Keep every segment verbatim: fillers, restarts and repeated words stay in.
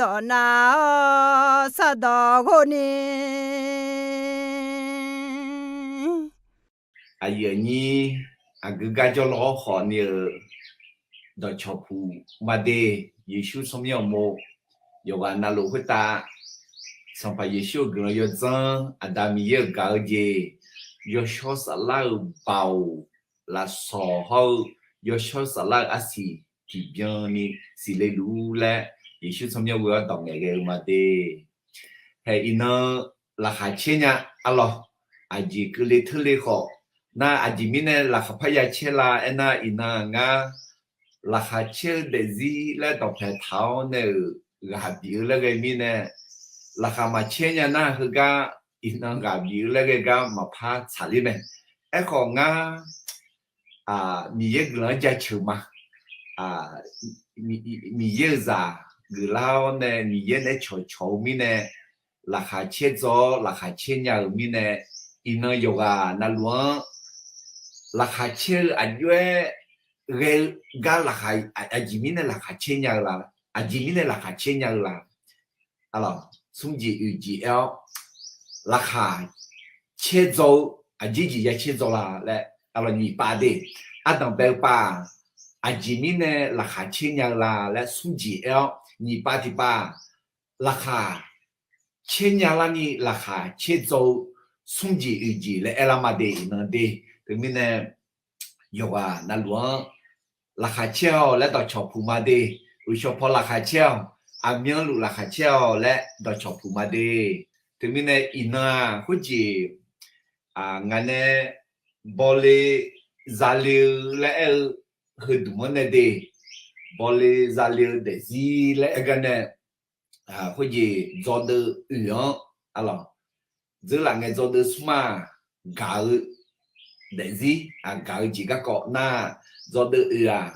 dawq nav-awr sardawq ghov ni. Aqyuif aqnyir, aqgeu gar jawrlawr-awr khawf ni-euq dawqcawq puq maqde, Yeqsur tsawrmyanr uqmov yawqghaq navluf khoertav Sanqpaq Yeqsur-euq guiqlanq yawdzanr, Aqda Miqyaer-euq gaq-eu jeq, Yawshawr Saflar-euq baoq lafsawq hawr-eu Yawshawr Saflar-euq arsiq tiqbyan ni siqle luf-ur laer, Yeqsur tsawrmyanr ghoe-awr dawq ngaeqghae-eu maqde. Hae iqnan laqkhaq caer nya arlawq. Aqjeq keuvle teurle khawf, nar aqjeq mirnae laqkhaq parya caer la aernar, iqnan ngar laqkhaq caer-eu daefzir laer dawqpae taq-awr nae-euq ghaq bif-eu laer ghae mirnae, laqkhaq maqcaer nya nar heugar iqnan ghaq bif-eu laer ghae gar maqpar tsaqler mae. Aerkhawf ngar Miqyaer guiqlanq-anr jaceuq ma. Miqyaer-euq zaq geuflar-awr nae Miqyaer naeq-aer cawqcawq-eu mirnae, laqkhaq caer dzaw-awr laqkhaq caer nya-euq mirnae, iqnan yawqghaq navluf-anr laqkhaq caer-eu aqjox-aer ghae-eu gar laqkhaq, aqjeq mirnae laqkhaq caer nya-eu la? Aqjeq mirnae laqkhaq caer nya-eu la? Arlawq, smr jeq oeq jeq aer-awr, laqkhaq caer dzaw-eu aqjeq jeq ya caer dzaw la laer, arlawq, nyiq pav de. Ardanq bae-eu pav-aq, aqjeq mirnae laqkhaq caer nya-eu la laer smr jeq aer-awr, nyiq pav tiq pav, laqkhaq caer nya larni laqkhaq caer dzaw-eu smr jeq oeq jeq laer aerlar ma de, iqnan de. Teumirnae yawqghaq navluf-anr laqkhaq caer-awq laer dawqcawq puq ma de. Uqshawq paw laqkhaq caer-awq, aqmyanluf laqkhaq caer-awq laer dawqcawq puq ma de. Teumirnae iqnan-aq khoerjeq ngaq nae bawle zale-eu laer aer-eu heudmq-anr nae de, bawle zale-eu daefzir laer aer gar nae, khoerjeq dzawdeuv oeq-anr, arlawq, dzeurlaf ngae dzawdeuv smr-aq, gaq-eu daefzir, gaq-eu jeq garkawv nar, dzawdeuv oeq-aq,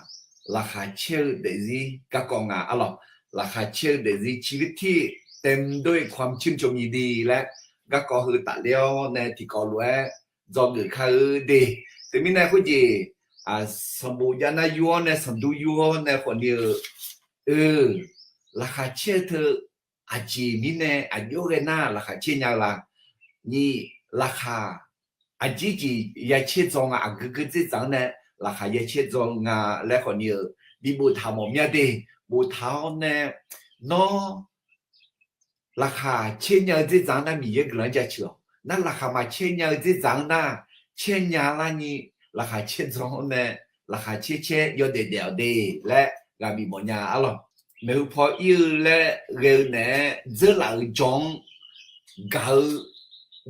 laqkhaq caer-eu daefzir garkawv nga, arlawq, laqkhaq caer-eu daefzir ชีวิตที่เต็มด้วยความชื่นชมยินดี laer garkawv heu tafler-awr nae tiqkawv lof-aer dzawgeuf kar-eu de. Teumirnae khoerjeq sanqbof jav nar yur-awr nae sanqdur yur-awr nae khawfni-eu, eu, laqkhaq caer-eu teu aqjeq mirnae aqjox ghae nar laqkhaq caer nya-eu la? Nyiq, laqkhaq aqjeq jeq ya caer dzaw nga, aqgeu geu dzerdzaq-anr nae laqkhaq ya caer dzaw nga laer khawfni-eu bi boftaq mawf mya de. Boftaq-awr nae, nawr laqkhaq caer nya-eu dzerdzaq-anr nar Miqyaer guiqlanq-anr jaceuq-awq. Nar laqkhaq maqcaer nya-eu dzerdzaq-anr nar, caer nya larni laqkhaq caer dzaw-anr nae, laqkhaq caer caer yawdaef daef-awq de laer ghaq bif mawf nya, arlawq. Maeqhu paw ir-eu laer ghae-eu naeq-aer dzeurlaf-euq jawr-anr gaq-eu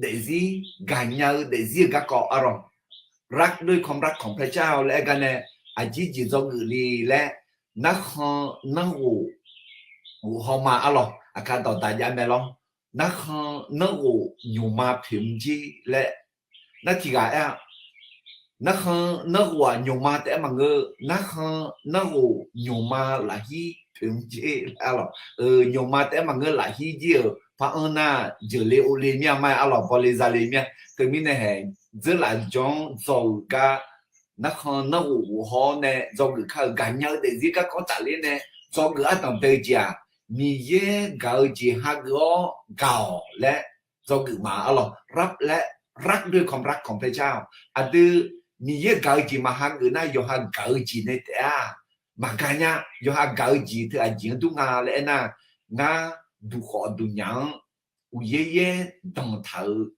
daefzir, gaqnya-eu daefzir-eu garkawv, arlawq, รักด้วยความรักของพระเจ้า laer aer gar nae, aqjeq jeq dzawgeuf le laer, narkhan nanrghof ghof haw ma, arlawq, aqkar dawqdaq jav mae lawr. Narkhan nanrghof nymqma poeq mr jer laer, nar tiq ghaq aer-a, narkhan nanrghof-aq nymqma taef-aer maqngeur, narkhan nanrghof nymqma lafhir poeq mr jer laer, arlawq, nymqma taef-aer maqngeur, lafhir jir-euq par-anr nar, jeuqle ovle mir-a ma, arlawq, bawle zale mir-a. Teumirnae haeq, dzeurlaf jawr-anr dzaw-euq gar, narkhan nanrghof ghof haw-awr nae dzawgeuf kar-euq gaqnya-eu daefzir garkawv tafler nae dzawgeuf ardanq bae-eu jeq-aq, Miqyaer gaq-eu jeq hageuf-awr gaq-awq laer dzawgeuf ma, arlawq, รักด้วยความรักของพระเจ้า Aqdui Miqyaer gaq-eu jeq maq hageuf nar, yawqha gaq-eu jeq nae taef-a maqgaq nya. Yawqha gaq-eu jeq teu aqjeq-anr dur nga laer aernar, ngar duqkhawf duqnyaf-anr uqyaer yaer danqtaq-euq,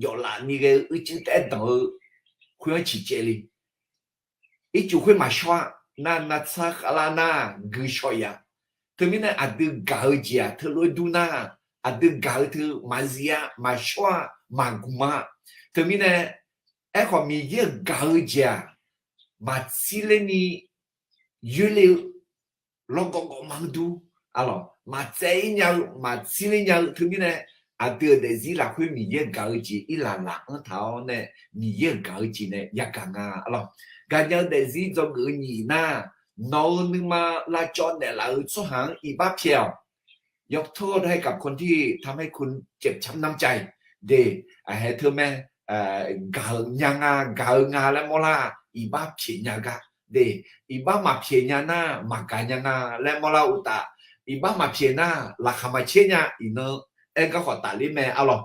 yawflaf ni ghae-eu uicuiv taef-aer danq-eu khoer-anr ciqcaev le. Ircuf khoer maqshawr-a. Nar navtsar khavlar nar guiqshawq yaf. Teumirnae aqdui gaq-eu jeq-aq teulof-aer dur nar, aqdui gaq-eu teu maqzif-a, maqshawr-a, maqgmq-a. Teumirnae aerkhawf Miqyaer-euq gaq-eu jeq-aq, maqtsir ler ni yoerle-eu lawrgawv gawv ma-anr dur, arlawq, maqtsaev-ir nya-eu maqtsir ler nya-eu teumirnae, aqdui-euq daefzir lafkhoer Miqyaer gaq-eu jeq irlaf laf-anr taq-awr nae, Miqyaer-euq gaq-eu jeq nae yagaq nga, arlawq. Gaqnya-eu daefzir dzawgeuf-eu nyiq nar, nawq-euq nuima lavcawv naeqlaf-euq tsawrhaq-anr iqbax pyaeq-awq. ยกโทษให้กับคนที่ทำให้คุณเจ็บช้ำน้ำใจ de, aqhae teu mae, gaq-eu nya nga, gaq-eu nga laer mawrlar iqbax pyaeq nya gar de, iqbax maqpyaeq nya nar maqgaq nya nga laer mawrlar uqtaf, iqbax maqpyaeq nar, laqkhaq maqcaer nya. Iqnan aer garkhawf tafler mae arlawq.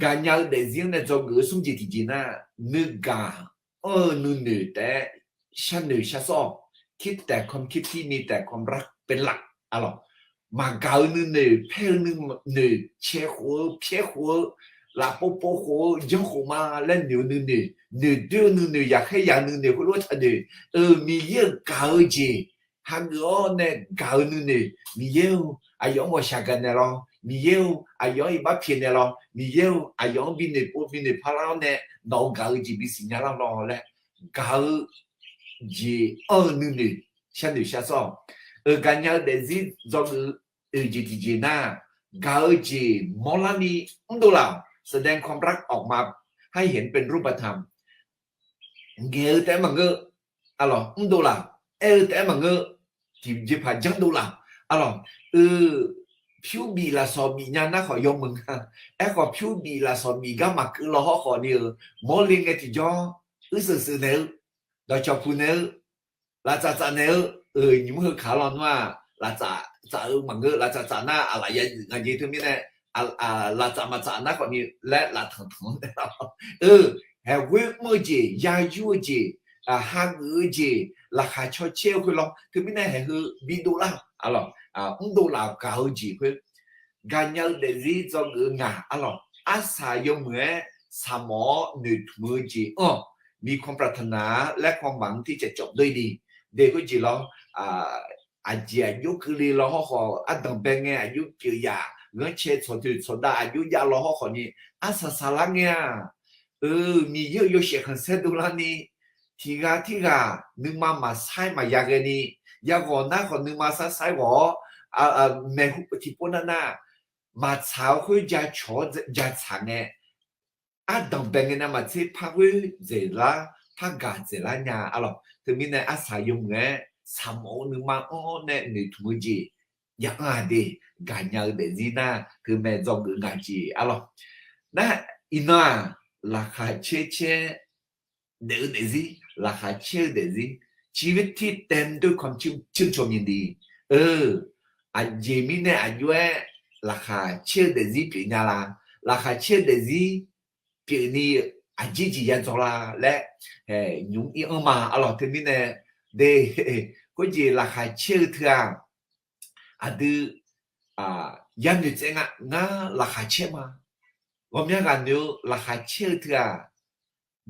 Gaqnya-eu daefzir-anr nae dzawgeuf-eu smr jeq tiqjeq nar, nuigaq anr-eu nuinoeq taef-aer sharnoeq sharsawr-awq. คิดแต่ความคิดที่มีแต่ความรักเป็นหลัก arlawq. Maqgaq-eu nuinoeq, paer-eu nuinoeq, cae khof-eu pyaer khof-eu, lafpov pov khof-eu janr khof ma laer noeq-eu nuinoeq, noeqdoer-eu nuinoeq, yaqkhaer yaq-eu nuinoeq khoerlof taqnoeq. Euq, Miqyaer-euq gaq-eu jeq hageuf-awr nae gaq-eu nuinoeq, Miqyaer-or, aqyawf-anr ghawqshaq gaqnaeq lawr, Miqyaer-or, aqyawf-anr iqbax pyaeqnaeq lawr, Miqyaer-or, aqyawf-anr binoeq pov binoeq parlar-awr nae nawq-euq gaq-eu jeq bisiq nya lar lawr laer, gaq-eu jeq anr-eu nuinoeq sharnoeq sharsawr-awq. Euq, gaqnya-eu daefzir dzawgeuf-eu oeq jeq tiqjeq nar, gaq-eu jeq mawrlarni mrdov laf-awq. แสดงความรักออกมาให้เห็นเป็นรูปธรรม ngaeq-eu taef-aer maqngeur, arlawq, mrdov laf-awq. Aer-eu taef-aer maqngeur, tiqjeqpaq janrdov laf-awq, arlawq. Euq, pyur bif lafsawq bif nya nar khawf yawmuiq nga. Aerkhawf pyur bif lafsawq bif gar maqkeuv law hawrkhawf ni-euq, mawrle ngae tiqjawr, uirseuq seuq naeq-eu, dawqcawq puq naeq-eu, laftsaf tsaf naeq-eu, euq, nymq mr heu kaq-anr lawnmr-aq, laftsaf tsaf-eu maqngeur. Laftsaf tsaf nar aqlaf ya duif nga jeq teumirnae, laftsaf maqtsaf nar khawf ni laer laftanq tanq-anr nae, euq, haeqghoer mr-eu jeq, ya yur-eu jeq, hageuf-eu jeq, laqkhaq caw caer-eu khoer lawr. Teumirnae haeq heu bidov lar, arlawq, mrdov laf-awq. Gaq-eu jeq khoer, gaqnya-eu daefzir dzawgeuf-eu ngaq, arlawq, arsaq yawmuiq-aer saqmawf-awr noeqtmq-eu jeq anr-awq. มีความปรารถนาและความหวังที่จะจบด้วยดี de khoerjeq lawr. Aqjeq aqjox keuvle law hawrkhawf, ardanq bae ngae aqjox pyeuf yaf, ghanrcae tsawqdoeq tsawqdav aqjox jav law hawrkhawf ni, arsaq saqlar ngae-aq, euq, Miqyaer-euq yawshaef khanqsaer dovlarni, tiqghaq tirghaq nuima maqsair maqya ghaeni, yaghawq nar khawf nuima sar sair ghawq-awr, maeqhu tiqpov nav nav maqtsaq-eu khoer jacawq-awr jatsaq ngae, ardanq bae ngae navmaqtser par ghoer dzaeqlar, par gaq dzaeqlar nya, arlawq. Teumirnae arsaq yawmuiq-aer saqmawf-eu nuima anr-awr nae noeqtmq-eu jeq ya anr-aq de. Gaqnya-eu daefzir nar teumae dzawgeuf nga jeq, arlawq. Nar, iqnan-aq, laqkhaq caer caer daef-eu daefzir, laqkhaq caer-eu daefzir, ชีวิตที่เต็มด้วยความชื่น- ชื่นชมยินดี Aqjeq mirnae aqjox-aer laqkhaq caer-eu daefzir pyeuf nya la? Laqkhaq caer-eu daefzir pyeufni aqjeq jeq ya dzaw la laer nymq ir anr ma, arlawq. Teumirnae de, khoerjeq laqkhaq caer-eu teu-aq, aqdui yanoeq tsaev nga, ngar laqkhaq caer ma. Ghawqmya ghaq noeq-eu laqkhaq caer-eu teu-aq,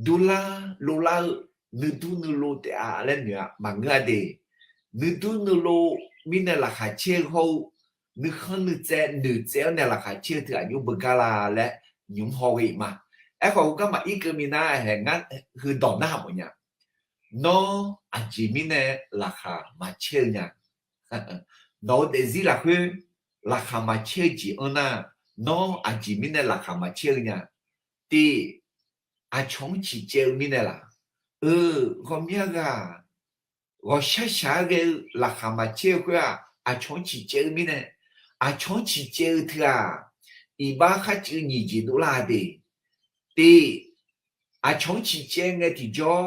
durlar lovlar-eu, nuidur nuilov taef-a laer noeq-a maqngeur-a de. Nuidur nuilov mirnae laqkhaq caer-eu hawr-eu, nuikhanr nuitsaev noeqtsaev-awr nae laqkhaq caer-eu teu aqjox beugar la laer nymq mr haw ghae-iq ma. Aerkhawf, heugar maqir keuv minav haeq ngar heudawq narhaq mawf nya. Nawr aqjeq mirnae laqkhaq maqcaer-eu nya? Nawq-eu daefzir lafkhoer laqkhaq maqcaer-eu jeq anr nar, nawr aqjeq mirnae laqkhaq maqcaer-eu nya? Tiq, aqcawq-anr ciqcaev-eu mirnae laf? Euq, ghawqmya ghaq ghawqshaq shaq-aer ghae-eu laqkhaq maqcaer-eu khoer-aq, aqcawq-anr ciqcaev-eu mirnae. Aqcawq-anr ciqcaev-eu teu-aq, iqbax kharcuiv nyiq jeq dovlar-a de. Tiq, aqcawq-anr ciqcaev ngae tiqjawr,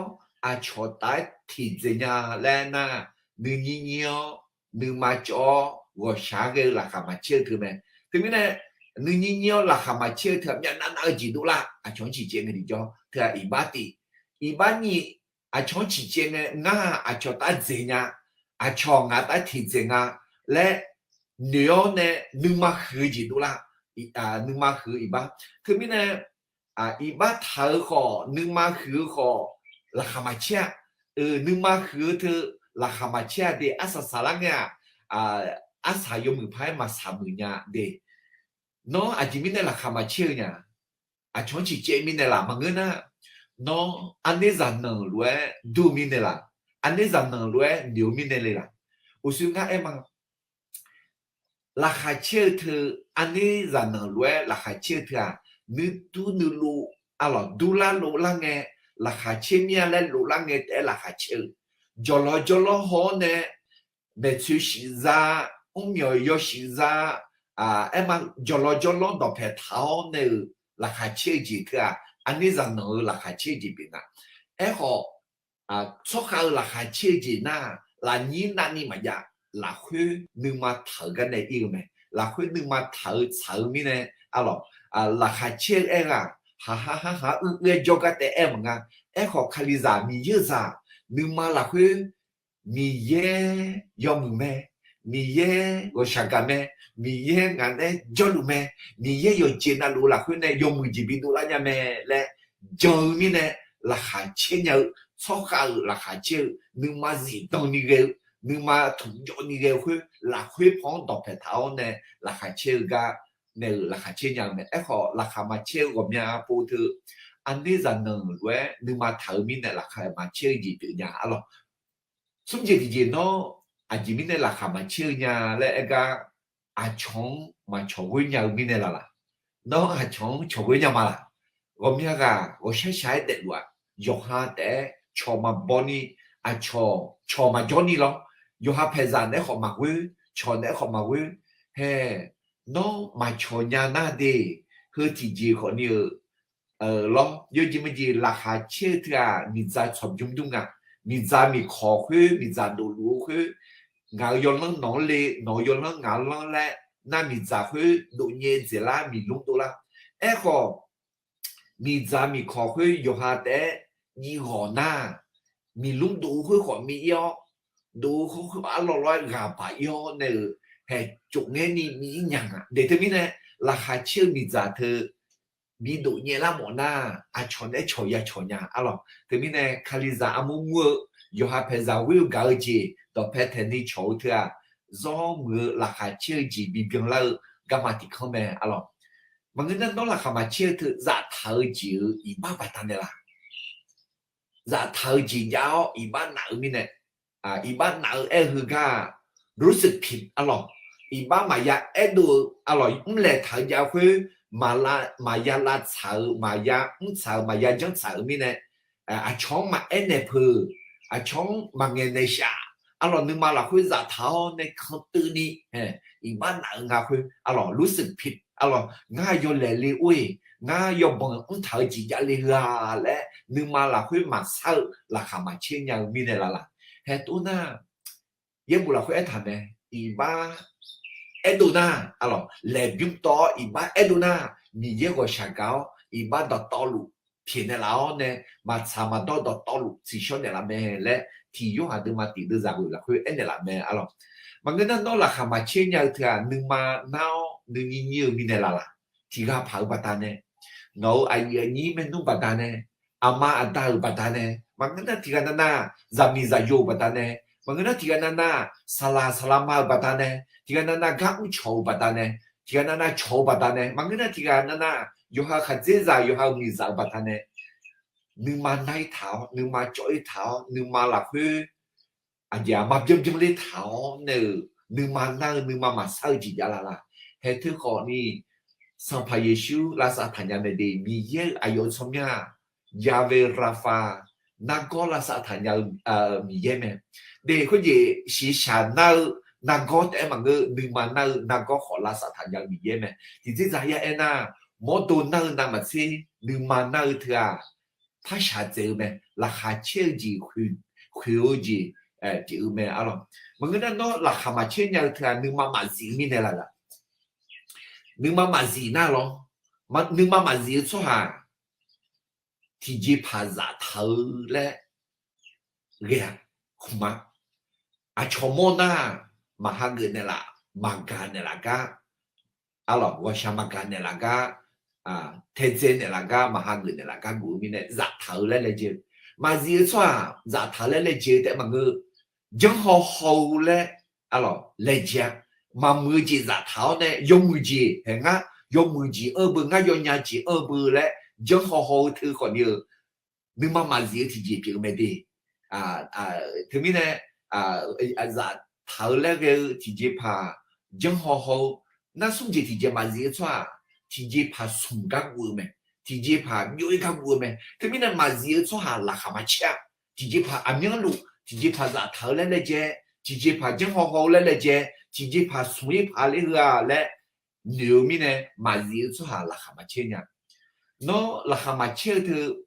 aqcawq taf-aer tiqdzaeq nya laer nar, nuinyir nyir-awr, nuima cawv-awr, ghawqshaq-aer ghae-eu laqkhaq maqcaer-eu teu mae. Teumirnae, nuinyir nyir-awr laqkhaq maqcaer-eu teu-aq, myavnav nav-eu jeq dovlar. Aqcawq-anr ciqcaev ngae tiqjawr teu-aq, iqbax tiq. Iqbax nyiq, aqcawq-anr ciqcaev ngae ngar-aq aqcawq taf-aer dzaeq nya, aqcawq ngaq taf-aer tiqdzaeq nga laer noeq-awr nae nuima huiq-eu jeq dovlar. Nuima huiq-eu iqbax. Teumirnae, iqbax taq-eu khawf, nuima huiq-eu khawf, laqkhaq maqcaer-a. Nuima huiq-eu teu laqkhaq maqcaer-a de. Arsaq saqlar ngae-aq, arsaq yawmuiq paq-aer maqsaq muiq nya de. Nawr aqjeq mirnae laqkhaq maqcaer-eu nya? Aqcawq-anr ciqcaev mirnae laf? Maqngeur nar, nawr arnerzaq nanq lof-aer dur-eu mirnae laf? Arnerzaq nanq lof-aer noeq-eu mirnae le laf? Uqshoe ngar aer ma. Laqkhaq caer-eu teu, arnerzaq nanq lof-aer laqkhaq caer-eu teu-aq, nuidur nuilov, arlawq, durlar lovlar ngae laqkhaq caer mir-a laer lovlar ngae taef-aer laqkhaq caer-eu, jawqlawq jawrlawr haw-awr nae maeqtsoeq shif za, mrmyawq yawshuif za, aer ma, jawqlawq jawrlawr dawqpaeq taq-awr nae-euq laqkhaq caer-eu jeq teu-aq, arnerzaq nanq-eu laqkhaq caer-eu jeq pyeuf nga. Aerkhawf, tsawrkhav-eu laqkhaq caer-eu jeq nar, lafnyir navni maqjav. lafkhoer nuima taq-euq gar nae ir-eu mae. Lafkhoer nuima taq-eu tsaq-eu mirnae, arlawq, laqkhaq caer-eu aer ghaq, haqha harhaq-aer uir-aer jawrgar taef aer maqnga. Aerkhawf, Kalizaq Miqyaer-eu zaq, nuima lafkhoer Miqyaer yawmuiq mae, Miqyaer ghawqshaq gaq mae, Miqyaer ngaq nae jawrluf mae, Miqyaer yawqjeq navluf-eu lafkhoer nae yawmuiq jeq bidov lar nya mae laer jan-eu mirnae, laqkhaq caer nya-eu, tsawrkhav-euq laqkhaq caer-eu, nuima zifdan ni ghae-eu, nuima tmqjawv ni ghae-eu khoer, lafkhoer paw-anr dawqpaeq taq-awr nae laqkhaq caer-eu gar nae-euq laqkhaq caer nya-eu mae. Aerkhawf, laqkhaq maqcaer-eu ghawqmya pov teu, aqner zaqnanq lof-aer nuima taq-eu mirnae laqkhaq maqcaer-eu jeq pyeuf nya, arlawq. Smr jeq tiqjeq nawr, aqjeq mirnae laqkhaq maqcaer-eu nya laer aer gar, aqcawq-anr maqcawq ghoer nya-eu mirnae laqlaq? Nawr aqcawq-anr cawq ghoer nya ma laq? Ghawqmya ghaq ghawqshaq shaq-aer daefluf-aq, yawqha taef-aer cawq maqbaw ni, aqcawq cawq maqjawr ni lawr. Yawqha paeqzaq naeq-aer khawf maqghoer, cawq naeq-aer khawf maqghoer. Hae, nawr maqcawq nya nar de, heu tiqjeq khawf ni-eu lawr. Yawjeq maqjeq laqkhaq caer-eu teu-aq, miqdzaq tsawqbymr dur nga. Miqdzaq miqkawq khoer, miqdzaq dofluf-eu khoer, ngaq-euq yawlanr nawq-anr le, nawq-euq yawlanr ngaq-anr lanr laer, nar miqdzaq khoer dofnyae dzaeqlar miqlmr dovlar. Aerkhawf, miqdzaq miqkawq khoer yawqha taef-aer jiv ghawq nar, miqlmr dov-eu khoer khawf mir-ir-awr, dov-eu khoer arlawr lawr-aer ghaq baq-ir-awr nae-euq haeq tsofngaer ni mir-ir nya nga. Daeq teumirnae, laqkhaq caer-eu miqdzaq teu bidov nyaev lar mawf nar, aqcawq naeq-aer cawq ya cawq nya, arlawq. Teumirnae, Kalizaq armur mur-eu, yawqha paeqzaq ghoer-eu gaq-eu jeq dawqpae taeqni cawq-eu teu-aq, zawr muiq-eu laqkhaq caer-eu jeq bibyan lar-eu garma tiq kanr mae, arlawq. Maqngeur nar, nawr laqkhaq maqcaer-eu teu zaftaq-eu jeq-euq iqbax baqdanae laq? Zaftaq-eu jeq jav-awr iqbax naf-eu mirnae, iqbax naf-eu aer-eu heugar, รู้สึกผิด arlawq, iqbax maqya aerdov-eu, arlawq, mrlaeq taq-eu jav khoer, maqya lavtsaq-euq, maqya mrtsaq-euq, maqya janrtsaq-euq mirnae, aqcawq-anr maqaer naeq peuq, aqcawq-anr maqngaeq naeq shaf, arlawq, nuima lafkhoer zaftaq-awr nae kanteuvni iqbax naf-eu nga khoer, arlawq, รู้สึกผิด, arlawq, ngar yawlaeq le or-eq, ngar yawbanq mrtaq-eu jeq jav le heu-a laer nuima lafkhoer maqsar-eu laqkhaq maqcaer nya-eu mirnae laqlaq? Haeq tov nar, yaerbof lafkhoer aertaq mae, iqbax aerdov nar, arlawq, laeqbymr tawv-awr iqbax aerdov nar, Miqyaer ghawqshaq gaq-awr iqbax dawqtawvluf pyaeqnaeq laf-awr nae, maqtsaq maqdawr dawqtawvluf tsiqshawr naeqlaf mae laer, tiq Yorhaq deuvma tiq deuvzaq ghoeq lafkhoer aernaeq laf mae, arlawq. Maqngeur nar, nawr laqkhaq maqcaer nya-eu teu-aq, nuima nar-awr nuinyir nyir-eu mirnae laqlaq? Tiq ghaq paq-eu baqdanae, nawq-euq aqyuif aqnyir maernmr baqdanae, aqma aqda-euq baqdanae, maqngeur nar tiq ghaq navnav zaqmiq zaqyo-euq baqdanae, maqngeur nar tiq ghaq navnav saqlaq saqlaqma-euq baqdanae, tiq ghaq navnav gar mrcawq-euq baqdanae, tiq ghaq navnav cawq-eu baqdanae, maqngeur nar tiq ghaq navnav yawqha-euq khaqdzerzaq yawqha-euq miqzaq-euq baqdanae, nuima nar-ir taq-awr, nuima cawv-ir taq-awr, nuima lafkhoer aqjeq-aq maqbyan byanler taq-awr nae-euq, nuima nar-eu nuima maqsar-eu jeq jav laqlaq? Haeq teu khawfni, Sanqpaq Yeqsur lavsav taq nya mae de. Miqyaer-euq aqyawf-euq tsawrmyanr-aq, Yahweh Rapha, nargawr lavsav taq nya-eu Miqyaer mae. De khoerjeq shiqshaq nar-eu nargawr taef-aer maqngeur, nuima nar-eu nargawr khawf lavsav taq nya-eu Miqyaer mae. Tiqdzer zaq ya aernar, mawrdo nar-eu navmaqtser nuima nar-eu teu-aq, par shaqdzaeq-eu mae. Laqkhaq caer-eu jeq khoeq-eu jeq pyeuf-eu mae, arlawq. Maqngeur nar, nawr laqkhaq maqcaer nya-eu teu-aq, nuima maqzif-eu mirnae laqlaq? Nuima maqzif nar lawr, nuima maqzif-eu tsawrhaq tiqjeqpaq zaftaq-eu laer ghae-aq, khmq-a. Aqcawq mawr nar, maqhageuf naeqlaf, maqgaq naeqlaf gar, arlawq, ghawqshaq maqgaq naeqlaf gar, taedzae naeqlaf gar, maqhageuf naeqlaf gar geuf-eu mirnae zaftaq-eu laer laejae-eu. Maqzif-eu tsawrhaq zaftaq-eu laer laejae-eu taef maqngeur, janrhaw haw-eu laer, arlawq, laejae-a. Maqmuiq-eu jeq zaftaq-awr nae yawmuiq jeq haeq ngar, yawmuiq jeq anr-eu beu, ngar yawnya jeq anr-eu beu laer janrhaw haw-eu teu khawfni-eu, nuima maqzif-eu tiqjeq pyeuf-eu mae de. Teumirnae, zaftaq-eu laer ghae-eu tiqjeqpaq janrhaw haw-eu, nar smr jeq tiqjeq maqzif-eu tsawrhaq tiqjeqpaq smq gar guv-eu mae. Tiqjeqpaq byov-ir gar guv-eu mae. Teumirnae maqzif-eu tsawrhaq laqkhaq maqcaer-a. Tiqjeqpaq aqmyanluf tiqjeqpaq zaftaq-eu laer laejae, tiqjeqpaq janrhaw haw-eu laer laejae, tiqjeqpaq smq-ir paq ler heu-a laer noeq-eu mirnae, maqzif-eu tsawrhaq laqkhaq maqcaer nya. Nawr laqkhaq maqcaer-eu teu,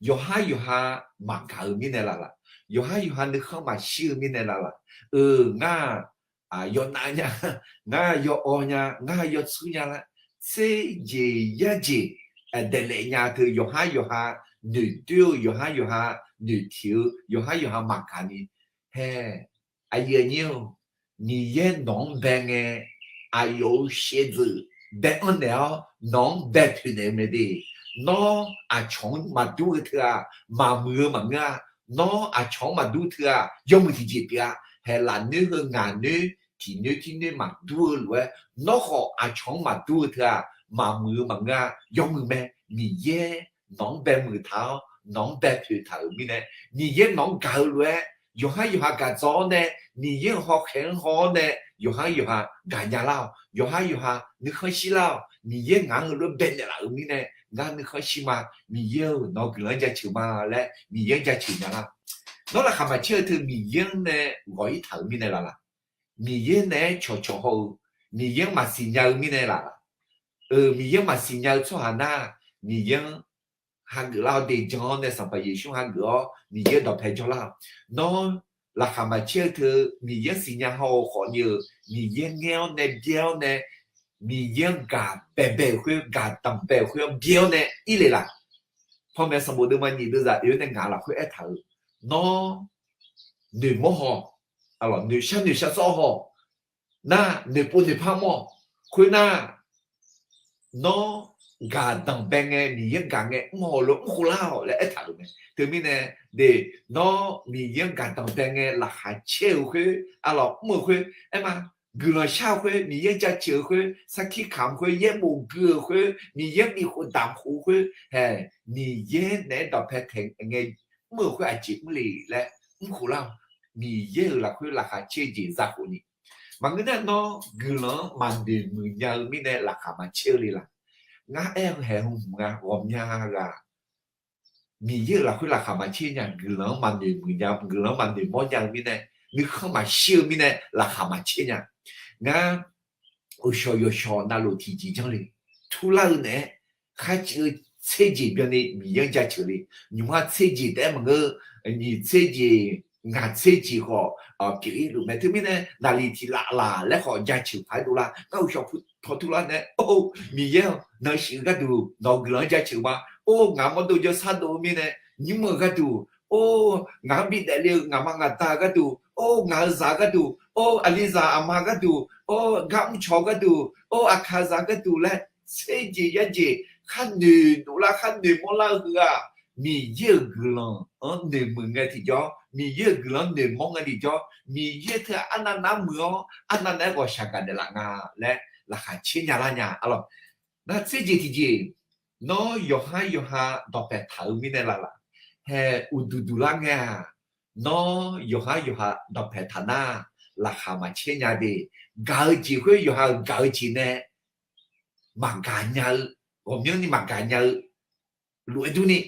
yawqhar yawqha maqgaq-eu mirnae laqlaq? yawqhar yawqha nuikhanr maqshir-eu mirnae laf laf. Euq, ngar-aq yawnav nya, ngar yawawv nya, ngar yawtsur nya laer, tser jeq yar jeq daeqlaef nya teu yawqhar yawqha noeqdoer-eu, yawqhar yawqha noeqtiq-eu, yawqhar yawqha maqgaq ni. Hae, aqyuif aqnyir-or, Miqyaer nawq-anr bae ngae, aqyawf-euq shaevdzeuf bae-anr naeq-awr nawq-anr bae poeq naeq-eu mae de. Nawr aqcawq-anr maqdur-eu teu-aq, maqmuiq-eu maqngeur-a. Nawr aqcawq-anr maqdur teu-aq, yawmuiq tiqjeq pyeuf-a. Hae, lafnoer heu ngaq noer tiq noer tir noer maqdur-eu lof-aer, nawr khawf aqcawq-anr maqdur-eu teu-aq, maqmuiq-eu maqngeur-a, yawmuiq mae. Miqyaer nawq-anr bae muiq taq-awr, nawq-anr bae poeq taq-euq mirnae, Miqyaer nawq-anr gaq-eu lof-aer, yawqhar yawqha gaq dzaw-awr nae, Miqyaer-euq hawkhaeq-anr haw-awr nae, yawqhar yawqha gaqnya lar-awq, yawqhar yawqha nuikhanr shir lar-awq. Miqyaer ngaq-anr heulof-aer bae naeqlaf-euq mirnae, ngar nuikhanr shir ma. Miqyaer-euq nawq-eu guiqlanq-anr jaceuq ma laer Miqyaer-anr jaceuq nya lar. Nawr laqkhaq maqcaer-eu teu Miqyaer-anr nae ghawq-ir taq-euq mirnae laf laf. Miqyaer naeq-aer cawqcawq haw-eu, Miqyaer-anr maqsiq nya-eu mirnae laf laf. Euq, Miqyaer-anr maqsiq nya-eu tsawrhaq nar, Miqyaer-anr hageuf lar-awr de jan-awr nae Sanqpaq Yeqsur hageuf-awr Miqyaer dawqpae jawrlar-awq. Nawr laqkhaq maqcaer-eu teu Miqyaer-anr siqnya haw-eu khawfni-euq Miqyaer ngaer-awr nae byaer-awr nae, Miqyaer-anr gaq baebae-euq khoer, gaq danqbae-euq khoer-anr byaer-awr nae ir le laf. Panmaeq sanqbof deuvma nyiq deuvzaq oe-awr nae ngaq lafkhoer aertaq-euq, nawr noeqmawr haw, noeqshar noeqshar sawr haw, nar noeqpov noeqpar mawr, khoernar, nawr gaq danqbae ngae, Miqyaer-anr gaq ngae mr haw lof mr khof lar-awq laer aertaq-euq mae. Teumirnae de, nawr Miqyaer-anr gaq danqbae ngae laqkhaq caer-euq khoer, arlawq mr-euq khoer aer ma, guiqlanq shar-eu khoer, Miqyaer-anr jaceuq-eu khoer, sarkir kamq khoer, yaerbof gui-euq khoer, Miqyaer-anr bifkhof damq khof-eu khoer, hae, Miqyaer naeq-aer dawqpae taeq ngae mr-euq khoer aqjeq mr le laer mr khof lar-awq. Miqyaer-euq lafkhoer laqkhaq caer-eu jeq za khof ni. Maqngeur nar nawr guiqlanq-anr maqnoeq muiq nya-eu mirnae laqkhaq maqcaer-eu le laf. Ngar aer-eu haeq hmq nga ghawqmya ghaq Miqyaer-euq lafkhoer laqkhaq maqcaer nya, guiqlanq-anr maqnoeq muiq nya, guiqlanq-anr maqnoeq mawr nya-eu mirnae, nuikhanr maqshir-eu mirnae laqkhaq maqcaer nya. Ngar uqshawq yawshawq navluf tiqjeq janr le, turlar-eu naeq-aer kharciv-eu tser jeq byanni Miqyaer-anr jaceuq le. Nymq-mr tser jeq taef-aer maqngeur, nyiq tser jeq, ngaq tser jeq khawf pyeuf-ir luf mae. Teumirnae naqliq tiq laf laf laer khawf jaceuq paq-aer dovlar. Ngar uqshawq pu paw turlar nae, or, Miqyaer-awq, nawq-eu shif-eu gharduq nawq-eu guiqlanq-anr jaceuq ma. Or, ngaq mawrdov jawrsar dov-eu mirnae nymr-eu gharduq, or, ngaq-anr bidaef le-eu ngaqma ngaqda-eu gharduq, or, ngaq-eu zaq gharduq, or, aqlizaq aqma gharduq, or, gar mrcawq gharduq, or, aqkaqzaq gharduq laer tser jeq yar jeq khar noeq dovlar khar noeq mawrlar-eu heu-aq, Miqyaer-euq guiqlanq-anr noeqmuiq ngae tiqjawr, Miqyaer-euq guiqlanq-anr noeqmawr ngae tiqjawr, Miqyaer teu arnav nar muiq-awr arnav nav-aer ghawqshaq gaqnaeq laf nga laer laqkhaq caer nya lar nya. Arlawq, nar tser jeq tiqjeq, nawr yawqhar yawqha dawqpaeq taq-eu mirnae laf laf, hae, uqduq duq lar ngae-aq, nawr yawqhar yawqha dawqpaeq taq nar, laqkhaq maqcaer nya de. Gaq-eu jeq khoer yawqha-euq gaq-eu jeq nae maqgaq nya-eu, ghawqmyanrni maqgaq nya-eu lof-aer durni,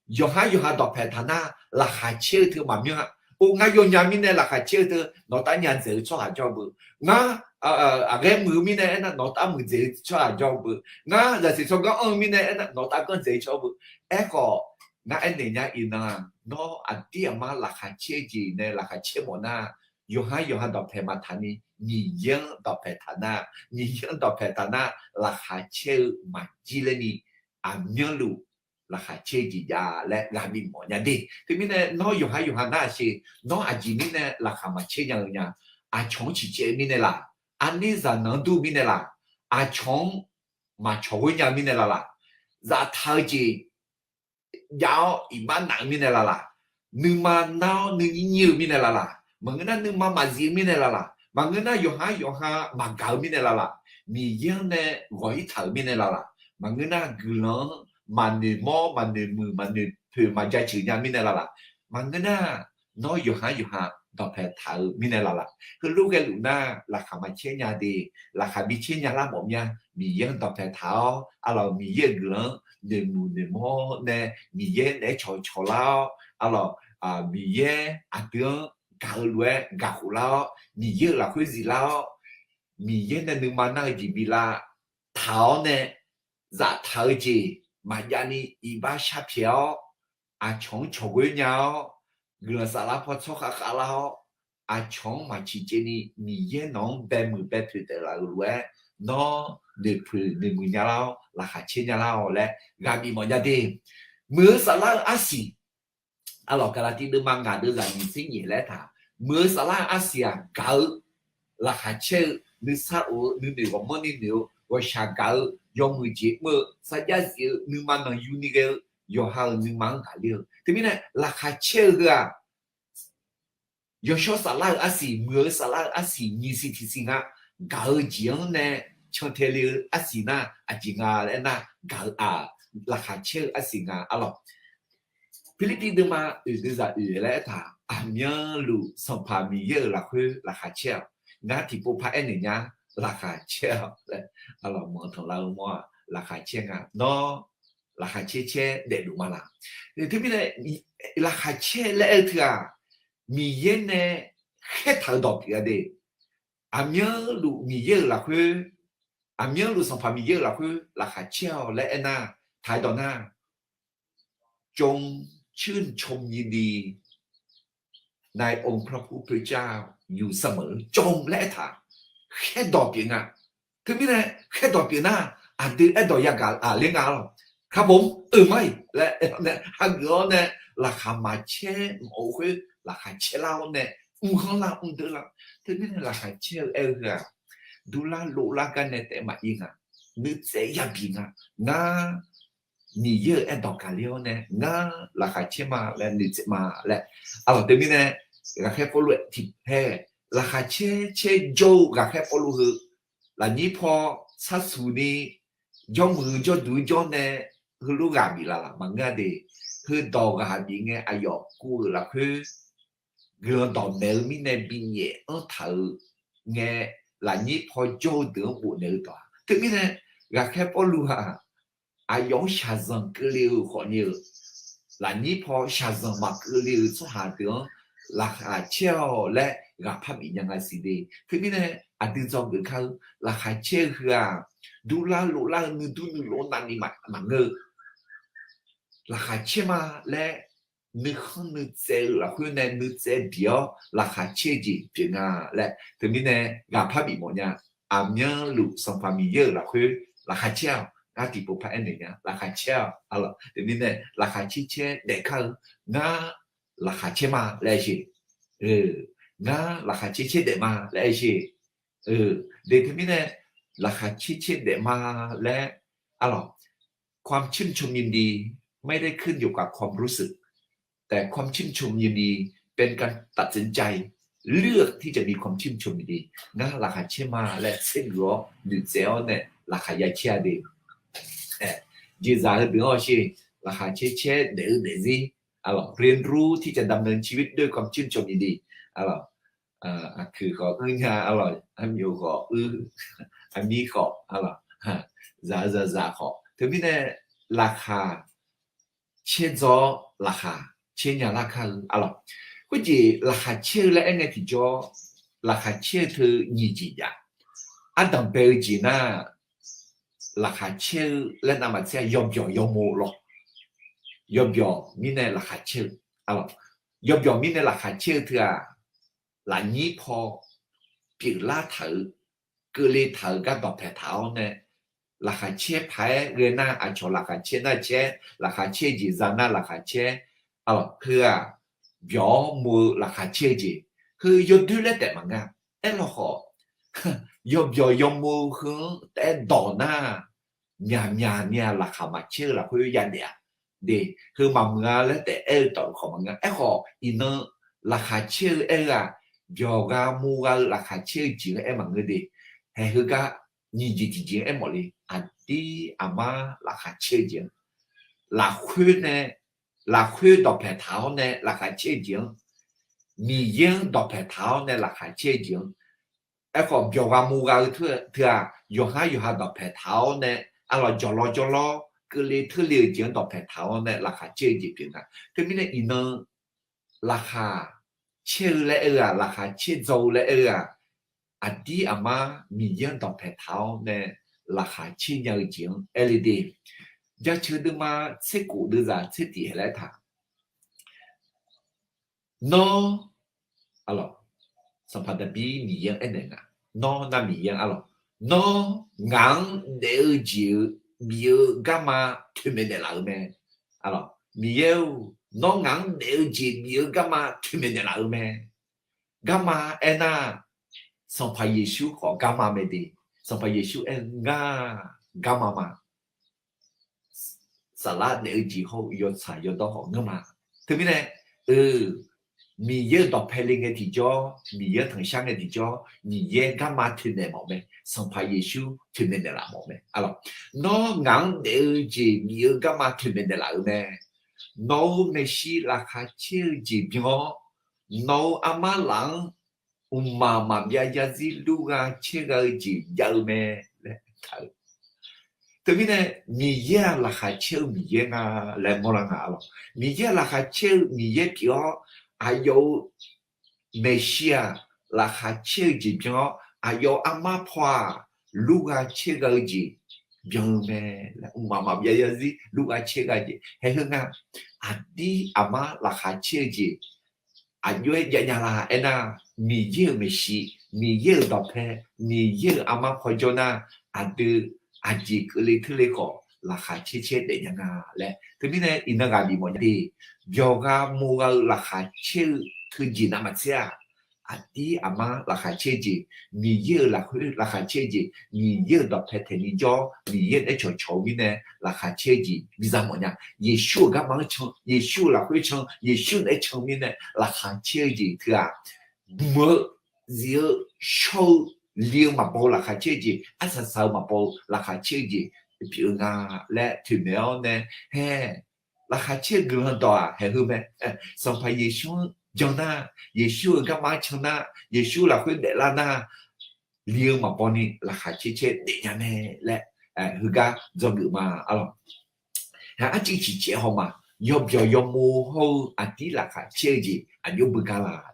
yawqhar yawqha dawqpaeq taq nar, laqkhaq caer-eu teu maqmyanr-a. Or, ngar yawnya mirnae laqkhaq caer-eu teu nawq tav nya dzaeq-eu tsawrhaq jawr beu. Ngar aqghaer muiq-eu mirnae aernar, nawq tav muiqdzaeq-eu tsawrhaq jawr beu. Ngar zaqsiq tsawrganr anr-eu mirnae aernar, nawq tav ganr dzaeq-eu tsawrhaq beu. Aerkhawf, ngar aernaeq nya iqnan-aq, nawr aqdir aqmar laqkhaq caer-eu jeq nae laqkhaq caer mawf nar, yawqhar yawqha dawqpaeq maqtaq ni, Miqyaer-anr dawqpaeq taq nar, Miqyaer-anr dawqpaeq taq nar, laqkhaq caer-eu maqjir laer ni, aqmyanluf laqkhaq caer-eu jeq jav laer ghaq bimawf nya de. Teumirnae nawr yawqhar yawqha nar-aq sher, nawr aqjeq mirnae laqkhaq maqcaer nya-eu nya, aqcawq-anr ciqcaev-eu mirnae laf, arnir zaqnanq-anr dur-eu mirnae laf, aqcawq-anr maqcawq ghoer nya-eu mirnae laf laf, zaftaq-eu jeq jav-awr iqbax naf-eu mirnae laf laf, nuima nar-awr nuinyir nyir-eu mirnae laf laf, maqngeur nar nuima maqzif-eu mirnae laf laf, maqngeur nar yawqhar yawqha maqgaq-eu mirnae laf laf, Miqyaer-anr nae ghawq-ir taq-euq mirnae laf laf, maqngeur nar guiqlanq-anr maqnoeq mawr maqnoeq muiq maqnoeq poeq maqjaceuq nya mirnae laf laf, maqngeur nar nawr yawqhar yawqha dawqpaeq taq-eu mirnae laf laf, heulof ghaeluf nar laqkhaq maqcaer nya de. Laqkhaq bi caer nya lar mawf mya, Miqyaer-anr dawqpaeq taq-awr, arlawq Miqyaer-euq guiqlanq-anr noeqmuiq noeqmawr nae, Miqyaer naeq-aer cawqcawq lar-awr, arlawq Miqyaer aqdui-anr gaq-eu lof-aer gaq khof lar-awr, Miqyaer-euq lafkhoer zif lar-awr, Miqyaer nae nuima nar-eu jeq bi lavtaq-awr nae, zaftaq-eu jeq maqjav ni iqbax sharpyaeq-awr, aqcawq-anr cawq ghoer nya-awr, guiqlanq saflar paw tsawrkhav khavlar-awr, aqcawq-anr maqciq caevni Miqyaer nawq-anr baemuiq baetoeq taef laf-euq lof-aer, nawr noeqpoeq noeqmuiq nya lar-awr, laqkhaq caer nya lar-awq laer ghaq bif mawf nya de. Muiq-eu saflar-eu arsiq, arlawq, Gaqlaqtiv deuvma ngaq deuvzaq nyiq tser nyiq laer taq, muiq-eu saflar-eu arsiq-aq gaq-eu, laqkhaq caer-eu, nuisar of-eu, nuinoeq ghawqmanrni noeq-eu, ghawqshaq gaq-eu, yawmuiq jeq mr-eu, sarjax zif-eu, nuima nanqyuni ghae-eu, yawqha-euq nuima-anr gaqler-eu. Teumirnae laqkhaq caer-eu heu-aq, yawshawr saflar-eu arsiq, muiq-eu saflar-eu arsiq nyiq siq tiq siq nga. Gaq-eu jeq-anr nae cantae le-eu arsiq nar aqjeq nga laer aernar, gaq-eu-aq, laqkhaq caer-eu arsiq nga, arlawq. Pirlirpiv deuvma oeq deuvzaq oeq laer aertaq, aqmyanluf Sanqpaq Miqyaer-euq lafkhoer laqkhaq caer-awq. Ngar tiqpov par aernaeq nya, laqkhaq caer-awq laer, arlawq, manq tanqlar-eu mawr-aq, laqkhaq caer nga. Nawr laqkhaq caer caer daefluf ma laq? Teumirnae laqkhaq caer laer aer-eu teu-aq, Miqyaer nae khaertaq-eu dawq pyeuf-a de. Aqmyanluf Miqyaer-euq lafkhoer, aqmyanluf Sanqpaq Miqyaer-euq lafkhoer laqkhaq caer-awq laer aernar, taq-aer dawq nar, จงชื่นชมยินดีในองค์พระผู้เป็นเจ้าอยู่เสมอ จง laer aertaq, khaerdawq pyeuf nga. Teumirnae khaerdawq pyeuf nar, aqdui aerdawq yagaq ler nga lawq. ครับผม euq mar-iq laer aer-awr nae, hageuf-awr nae, laqkhaq maqcaer mawf-eu khoer laqkhaq caer lar-awr nae, mrkhanr lar mrdeuv lar. Teumirnae laqkhaq caer-eu aer-eu heu-aq, durlar lovlar gar nae taef maqir nga. Nuitsaev yabi nga. Ngar Miqyaer-euq aerdawq gaqler-awr nae, ngar laqkhaq caer ma laer nuitsaev ma laer. Arlawq, teumirnae ghaqkhaer Pawrluv tiqpaer laqkhaq caer caer jawr-eu ghaqkhaer Pawrluv heu, lafnyir paw sharsuq ni jawrmuiq jawrduq jawr nae heulof ghaq bif laf laf maqngeur-a de. Heudawq ghaq bif ngae aqyawf kuv-euq lafkhoer guiqlanq dawqmaeq-eu mirnae binyaef anr taq-eu ngae, lafnyir paw jawr-eu deuq-anr bofnaeq-eu dawq-aq. Teumirnae ghaqkhaer Pawrluv-aq, aqyawf-anr shaqzanq keuvle-euq khawfni-euq, lafnyir paw shaqzanq maqkeuvle-euq tsawrhaq deuq-anr laqkhaq caer-awq laer ghaqpar bif nya nga siq de. Teumirnae aqdui dzawgeuf kar-eu laqkhaq caer-eu heu-aq, durlar lovlar-eu nuidur nuilof navni maqngeur-eu, laqkhaq caer ma laer nuikhanr nuitsaev-eu lafkhoer nae nuitsaev bif-awr laqkhaq caer-eu jeq pyeuf nga laer teumirnae ghaqpar bif mawf nya. Aqmyanluf Sanqpaq Miqyaer-euq lafkhoer laqkhaq caer-awq. Ngar tiqpov par aernaeq nya, laqkhaq caer-awq. Arlawq, teumirnae laqkhaq caer caer daef kar-eu, ngar laqkhaq caer ma laer aer sher. Ngar laqkhaq caer caer daef ma laer aer sher. De teumirnae laqkhaq caer caer daef ma laer, arlawq, ความชื่นชมยินดี ไม่ได้ขึ้นอยู่กับความรู้สึก แต่ความชื่นชมยินดีเป็นการตัดสินใจเลือกที่จะมีความชื่นชมยินดี Ngar laqkhaq caer ma laer tsergeuf-awr noeqtsaev-awr nae laqkhaq ya caer-a de. Jeqzaq heudeuq-anr sher, laqkhaq caer caer daef-eu daefzir, arlawq, เรียนรู้ที่จะดำเนินชีวิตด้วยความชื่นชมยินดี arlawq, aqkuiq khawf uir nya, arlawq, armyof khawf uir, armir khawf, arlawq, zaq-eu zaqzaq khawf. Teumirnae laqkhaq caerdzaw-awr laqkhaq caer nya lar kar-eu, arlawq. Khoerjeq laqkhaq caer-eu laer aer ngae tiqjawr, laqkhaq caer-eu teu nyiq jeq jav. Ardanq bae-eu jeq nar, laqkhaq caer-eu laer navmaqtser-a yawbyawq yawmuiq lawr. Yawbyawq mirnae laqkhaq caer-eu, arlawq, yawbyawq mirnae laqkhaq caer-eu teu-aq, lafnyir paw pyeuflar taq-euq, keuvle taq-euq gar dawqpaeq taq-awr nae, laqkhaq caer paq-aer ghae nar aqcawq laqkhaq caer nar caer, laqkhaq caer jeq za nar laqkhaq caer, arlawq, heu-aq byawq-awr mo-eu laqkhaq caer-eu jeq, heu yawdoer laer taef maqngeur. Aerlawkhawf, yawbyawq yawmuiq heu-anr taef-aer dawq nar, myaqmyaq ni-aq laqkhaq maqcaer-eu lafkhoer yadaef-a de. Heu maqmuiq-a laer taef aer-eu tawf khawf maqngeur. Aerkhawf iqnan laqkhaq caer-eu aer-eu-aq, byawq gha mo gha-eu laqkhaq caer-eu jeq-anr aer maqngeur de. Haeq heugar nyiq jeq tiqjeq-anr aermawf le. Aqdir aqmar laqkhaq caer-eu jeq-anr, lafkhoer nae, lafkhoer dawqpaeq taq-awr nae laqkhaq caer-eu jeq-anr, Miqyaer-anr dawqpaeq taq-awr nae laqkhaq caer-eu jeq-anr, aerkhawf byawq gha mo gha-eu teu-aq, yawqhar yawqha dawqpaeq taq-awr nae, arlawq, jawqlawr jawrlawr keuvle teurle-eu jeq-anr dawqpaeq taq-awr nae laqkhaq caer-eu jeq pyeuf nga. Teumirnae iqnan laqkhaq caer-eu laer aer-eu-aq, laqkhaq caerdzaw-eu laer aer-eu-aq, aqdir aqmar Miqyaer-anr dawqpaeq taq-awr nae laqkhaq caer nya-eu jeq-anr aer le de. Jaceuq deuvma tser khof deuvzaq tser tiq haeq laer taq, Nawr, arlawq, Sanqpaq Daqbir Miqyaer-anr aernaeq nga, nawr nar Miqyaer-anr arlawq, nawr ngaq-anr daef-eu jeq-eu bif-eu garma toeqmaeq naeqlaf-eu mae. Arlawq, Miqyaer-or, nawr ngaq-anr daef-eu jeq bif-eu garma toeqmaeq naeqlaf-eu mae. Garma aernar, Sanqpaq Yeqsur khawf garma mae de. Sanqpaq Yeqsur aer-eu ngar garma ma. Saflar daef-eu jeq hawr-eu yawtsaq yawdawr khawf ngeurma. Teumirnae, eu, Miqyaer-euq dawqpae le ngae tiqjawr, Miqyaer-anr tanqshar ngae tiqjawr, Miqyaer garma toeqmaeq mawf mae. Sanqpaq Yeqsur toeqmaeq naeqlaf mawf mae. Arlawq, nawr ngaq-anr daef-eu jeq bif-eu garma toeqmaeq naeqlaf-euq mae. Nawq-euq maeqshi laqkhaq caer-eu jeq byan-awr, nawq-euq armar laf-anr mqmaq maqbyav yarzir lur gha caer gha-eu jeq jav-eu mae laer taq-eu. Teumirnae, Miqyaer-aq laqkhaq caer-eu Miqyaer nga laer mawrlar nga arlawq. Miqyaer-aq laqkhaq caer-eu Miqyaer pyeuf-awr, aqyawf-euq maeqshi-aq laqkhaq caer-eu jeq byan-awr, aqyawf-euq armar paw-aq lur gha caer gha-eu jeq byan-eu mae. Mqmaq maqbyav yarzir lur gha caer gha jeq haeq heu nga. Aqdir aqmar laqkhaq caer-eu jeq aqjox-aer jav nya la aernar, Miqyaer-euq maeqshi, Miqyaer-euq dawqpae, Miqyaer-euq armar paw jawr nar, aqdui aqjeq keuvle teurle khawf laqkhaq caer caer daef nya nga laer. Teumirnae iqnan ghaq bif mawf nya de. Byawq gha mo gha-eu laqkhaq caer-eu teujeq navmaqtser-aq, aqdir aqmar laqkhaq caer-eu jeq, Miqyaer-euq lafkhoer laqkhaq caer-eu jeq, Miqyaer-euq dawqpae taeqni jawr-awr Miqyaer naeq-aer cawqcawq-eu mirnae laqkhaq caer-eu jeq biza mawf nya. Yeqsur-euq garma-anr can, Yeqsur-euq lafkhoer can, Yeqsur naeq-aer can-eu mirnae laqkhaq caer-eu jeq teu-aq, mq-eu, zif-eu, shawr-eu, li-eu maqbaw-eu laqkhaq caer-eu jeq, arsaq saq-eu maqbaw-eu laqkhaq caer-eu jeq pyeuf-eu nga laer toeqmaeq-awr nae, hae, laqkhaq caer-eu guiqlanq dawq-aq haeq heu mae. Sanqpaq Yeqsur-anr jan nar, Yeqsur-euq garma-anr can nar, Yeqsur lafkhoer daeflar nar, li-eu maqbaw ni laqkhaq caer caer daef nya mae laer, heugar dzawgeuf ma arlawq. Hae, arcuiv ciqcaev haw ma. Yawbyawq yawmov hawr-eu aqdir laqkhaq caer-eu jeq aqjox beugar la?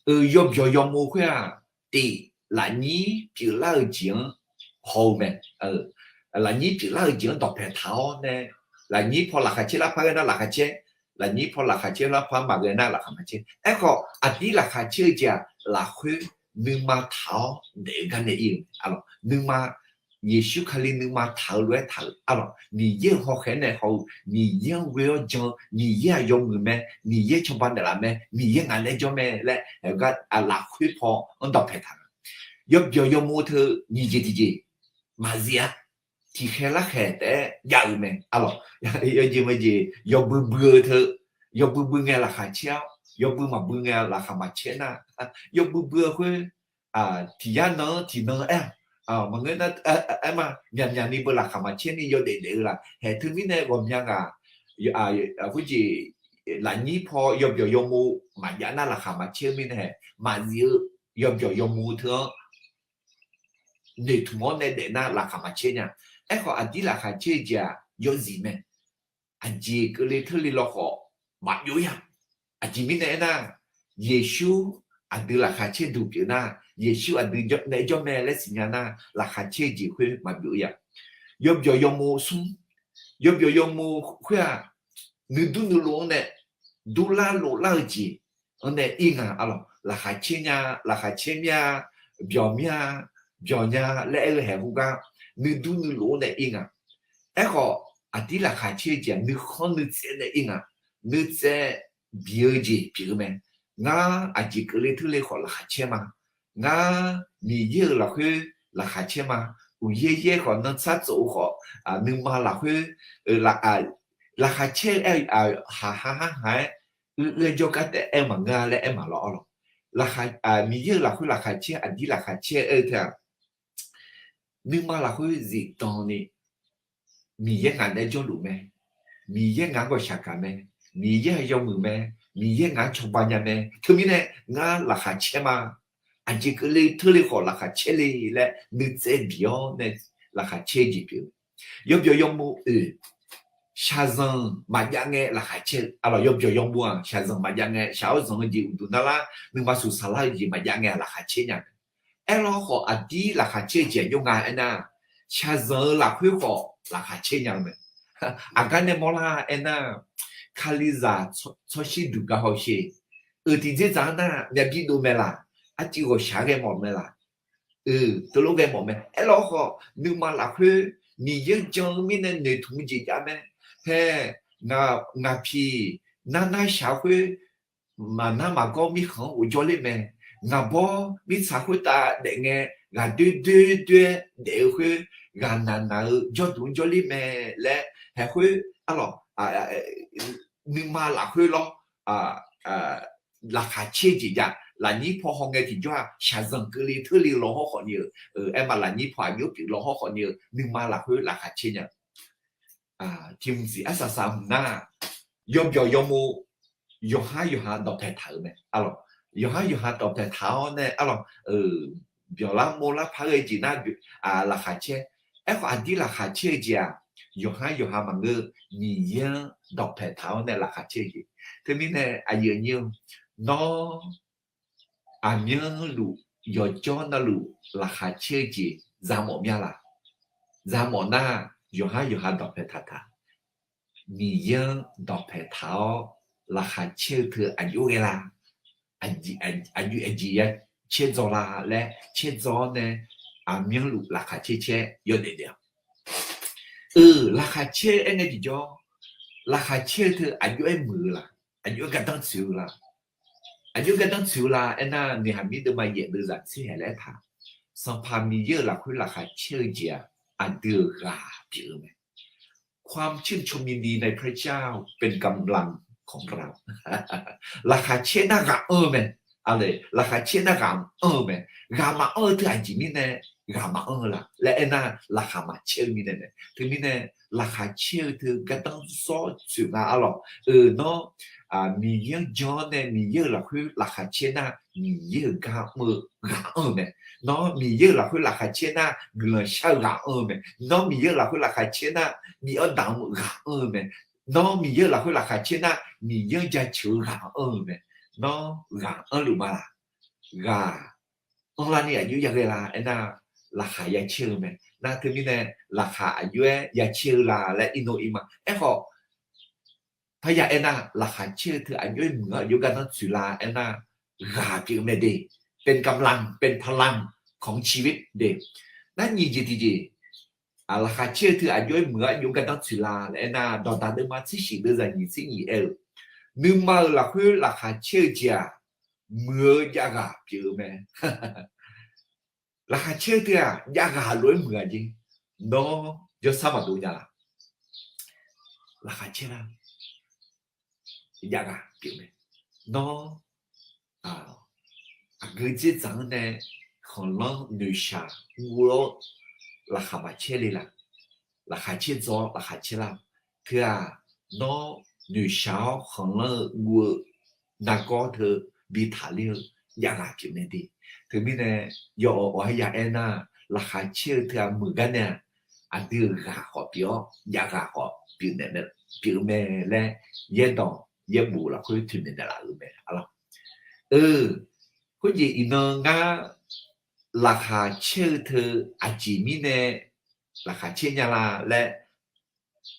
Euq, yawbyawq yawmov khoer-aq, tif lafnyir pyeuflar-eu jeq-anr haw-eu mae. Lafnyir pyeuflar-eu jeq-anr dawqpae taq-awr nae, lafnyir paw laqkhaq caer lar par ghae nar laqkhaq caer, lafnyir paw laqkhaq caer lar par maqghae nar laqkhaq maqcaer. Aerkhawf aqdir laqkhaq caer-eu jeq-aq lafkhoer nuima taq-awr daef-eu gar nae ir-eu mae arlawq. Nuima, Yeqsur Kali nuima taq-eu lof-aer taq-eu arlawq. Miqyaer-euq hawkhaeq nae haw-eu, Miqyaer-anr ghoe-awr jan-eu, Miqyaer-aq yawmuiq mae, Miqyaer cawba naeqlaf mae, Miqyaer ngaq naeq-aer jawr mae laer, lafkhoer paw-anr dawqpae taq-eu. Yawbyawq yawmov teu nyiq jeq tiqjeq maqzif-a. Tiqkhaeq larkhaeq taef-aer jav-eu mae arlawq. Yawjeq maejeq yawbui bui-eu teu, yawbui bui ngae laqkhaq caer-awr, yawbui maqbui ngae laqkhaq maqcaer nar, yawbui bui-eu khoer, tiq yar nan-anr tiq nan aer-aq, maqngeur nar, aer ma, myaqmyaq ni beu laqkhaq maqcaer ni yawdaef daef-eu laf. Haeq teumirnae ghawqmya ghaq, khoerjeq, lafnyir paw yawbyawq yawmov maqjav nar laqkhaq maqcaer-eu mirnae haeq maqzif-eu yawbyawq yawmov teu-anr noeqtmq-awr nae daef nar laqkhaq maqcaer nya. Aerkhawf aqdir laqkhaq caer-eu jeq-aq yawzif mae. Aqjeq keuvle teurle lawkhawf maqbyov-ir-a. Aqjeq mirnae aernar, Yeqsur aqdui laqkhaq caer duq pyeuf nar, Yeqsur aqdui naeq-aer jawr mae laer siqnya nar, laqkhaq caer-eu jeq khoer maqbyov-ir-a. Yawbyawq yawmov smr, yawbyawq yawmov khoer-aq, nuidur nuilov-anr nae durlar loflar-eu jeq-anr nae ir nga arlawq. Laqkhaq caer nya, laqkhaq caer mir-a, byawq mir-a, byawq nya laer aer-eu haeq khoergar, nuidur nuilov-anr nae ir nga. Aerkhawf aqdir laqkhaq caer-eu jeq-aq nuikhanr nuitsaev nae ir nga. Nuitsaev bif-eu jeq pyeuf-eu mae. Ngar aqjeq keuvle teurle khawf laqkhaq caer ma. Ngar Miqyaer-euq lafkhoer laqkhaq caer ma. Uqyaer yaer khawf, nantsar tsof-eu khawf, nuima lafkhoer, laqkhaq caer-eu aer-eu, haq ha har haq-aer, uiq-aer jawrgar taef aer-eu maqngeur-a laer aer maqlawr arlawq. Miqyaer-euq lafkhoer laqkhaq caer, aqdir laqkhaq caer aer-eu teu-aq, nuima lafkhoer zifdan ni, Miqyaer ngaq naeq-aer jawrluf mae, Miqyaer ngaq-anr ghawqshaq gaq mae, Miqyaer-aq yawmuiq mae, Miqyaer ngaq-anr cawba nya mae. Teumirnae ngar laqkhaq caer ma. Aqjeq keuvle teurle khawf laqkhaq caer le laer nuitsaev bif-awr nae laqkhaq caer jeq pyeuf. Yawbyawq yawmov oeq, shaqzanq maqjav ngae laqkhaq caer-eu arlawq. Yawbyawq yawmov-aq shaqzanq maqjav ngae, shaq-awr zanq-eu jeq uqduq narlar, nuima suqsaq lar-eu jeq maqjav ngae-aq laqkhaq caer nya. Aerlawr khawf aqdir laqkhaq caer jeq aqjox nga aernar, shaqzanq-eu lafkhoer khawf laqkhaq caer nya-eu mae. Aqgar nae mawrlar aernar, Kalizaq tsawrshir duq gar hawsher, Euq tiqdzerdzaq-anr nar myavbi dov mae laq? Arcuiv ghawqshaq ghae mawf mae laq? Euq, teulof ghae mawf mae. Aerlawkhawf nuima lafkhoer Miqyaer-anr jan-eu mirnae noeqtmq-eu jeq jav mae. Hae, ngaq piq narnar shaq khoer maqnar maqgawr mirkhanq-anr ghofjawr ler mae. Ngaq bawr mirtsaq khoertav daef ngae ghaqdoer doer doer-aer daef-eu khoer ghaqnaq naq-eu jawrduq-anr jawrler mae laer haeq khoer arlawq, nuima lafkhoer lawr, laqkhaq caer-eu jeq jav. Lafnyir paw hawngae tiqjawr-aq shaqzanq keuvle teurle-eu law hawr khawf ni-euq, aerma lafnyir paw aqjox pyeuf law hawr khawf ni-euq nuima lafkhoer laqkhaq caer nya. Tiqmqziq arsaq saq hmq nar, yawbyawq yawmov yawqhar yawqha dawqpaeq taq-euq mae arlawq. Yawqhar yawqha dawqpaeq taq-awr nae arlawq, byawq lar mov lar par ghae jeq nar laqkhaq caer. Aerkhawf aqdir laqkhaq caer-eu jeq-aq, yawqhar yawqha maqngeur-eu Miqyaer-anr dawqpaeq taq-awr nae laqkhaq caer-eu jeq. Teumirnae aqyuif aqnyir-eu, nawr aqmyanluf yawqjawr navluf laqkhaq caer-eu jeq za mawf mya laq? Za mawf nar, yawqhar yawqha dawqpaeq taq taq. Miqyaer-anr dawqpaeq taq-awr laqkhaq caer-eu teu aqjox ghae la? Aqjeq ya caerdzaw la laer caerdzaw-awr nae aqmyanluf laqkhaq caer caer yawdaef daef-awq. Euq, laqkhaq caer aer ngae tiqjawr, laqkhaq caer-eu teu aqjox-aer muiq-eu la? Aqjox-aer gardanr tsoeq-eu la? Aqjox-aer gardanr tsoeq-eu la aernar, noeqhaq mir deuvma yaef deuvzaq tser haeq laer aertaq, Sanqpaq Miqyaer-euq lafkhoer laqkhaq caer-eu jeq-aq, aqdui-euq ghaq pyeuf-eu mae. ความชื่นชมยินดีในพระเจ้าเป็นกำลังของเรา Laqkhaq caer nar ghaq anr-eu mae. Laqkhaq caer nar ghaq anr-eu mae. Ghaq maqanr-eu teu aqjeq mirnae ghaq maqanr-eu la laer aernar, laqkhaq maqcaer-eu mirnae mae. Teumirnae laqkhaq caer-eu teu gardanr sawr tsoeq nga arlawq. Euq, nawr Miqyaer-anr jan-awr nae Miqyaer-euq lafkhoer laqkhaq caer nar, Miqyaer-euq gar mr-eu ghaq anr-eu mae. Nawr Miqyaer-euq lafkhoer laqkhaq caer nar, guiqlanq shar-eu ghaq anr-eu mae. Nawr Miqyaer-euq lafkhoer laqkhaq caer nar, bif-awr damq-eu ghaq anr-eu mae. Nawr Miqyaer-euq lafkhoer laqkhaq caer nar, Miqyaer-anr jaceuq-eu ghaq anr-eu mae. Nawr ghaq anrluf ma laq? Ghaq anrlar ni aqjox yaghae la aernar, laqkhaq yacaer-eu mae. Nar teumirnae laqkhaq aqjox-aer yacaer-eu la laer irnov ir ma. Aerkhawf, parya aernar, laqkhaq caer-eu teu aqjox-aer muiq-anr aqjox gardanr tsoeq la aernar, ghaq pyeuf-eu mae de. เป็นกำลัง เป็นพลังของชีวิต de. Nar nyiq jeq tiqjeq, laqkhaq caer-eu teu aqjox-aer muiq-anr aqjox gardanr tsoeq la laer aernar, Dawqdaq deuvma tser shif deuvzaq nyiq tser nyiq aer-eu, nuima-euq lafkhoer laqkhaq caer-eu jeq-aq, muiq-eu jav ghaq pyeuf-eu mae. Laqkhaq caer-eu teu-aq jav ghaq lof-aer muiq-a jeq. Nawr jawrsar maqdov nya laq? Laqkhaq caer nar jav ghaq pyeuf mae. Nawr aqgeu dzerdzaq-anr nae khanqlanr noeqshaq guv-awr laqkhaq maqcaer le laq? Laqkhaq caer dzaw-awr laqkhaq caer lar-eu teu-aq, nawr noeqshaq-awr khanqlanr-eu guv-eu nargawr teu bi taqler-eu jav ghaq pyeuf mae de. Teumirnae yawawq awq-aer ya aernar, laqkhaq caer-eu teu-aq muiq gar nae-aq, aqdui-euq ghaq khawf pyeuf-awr jav ghaq khawf pyeuf mae laer yaerdawq yaerbof lafkhoer toeqnaeq naeqlaf-euq mae arlawq. Khoerjeq iqnan ngar laqkhaq caer-eu teu aqjeq mirnae laqkhaq caer nya la laer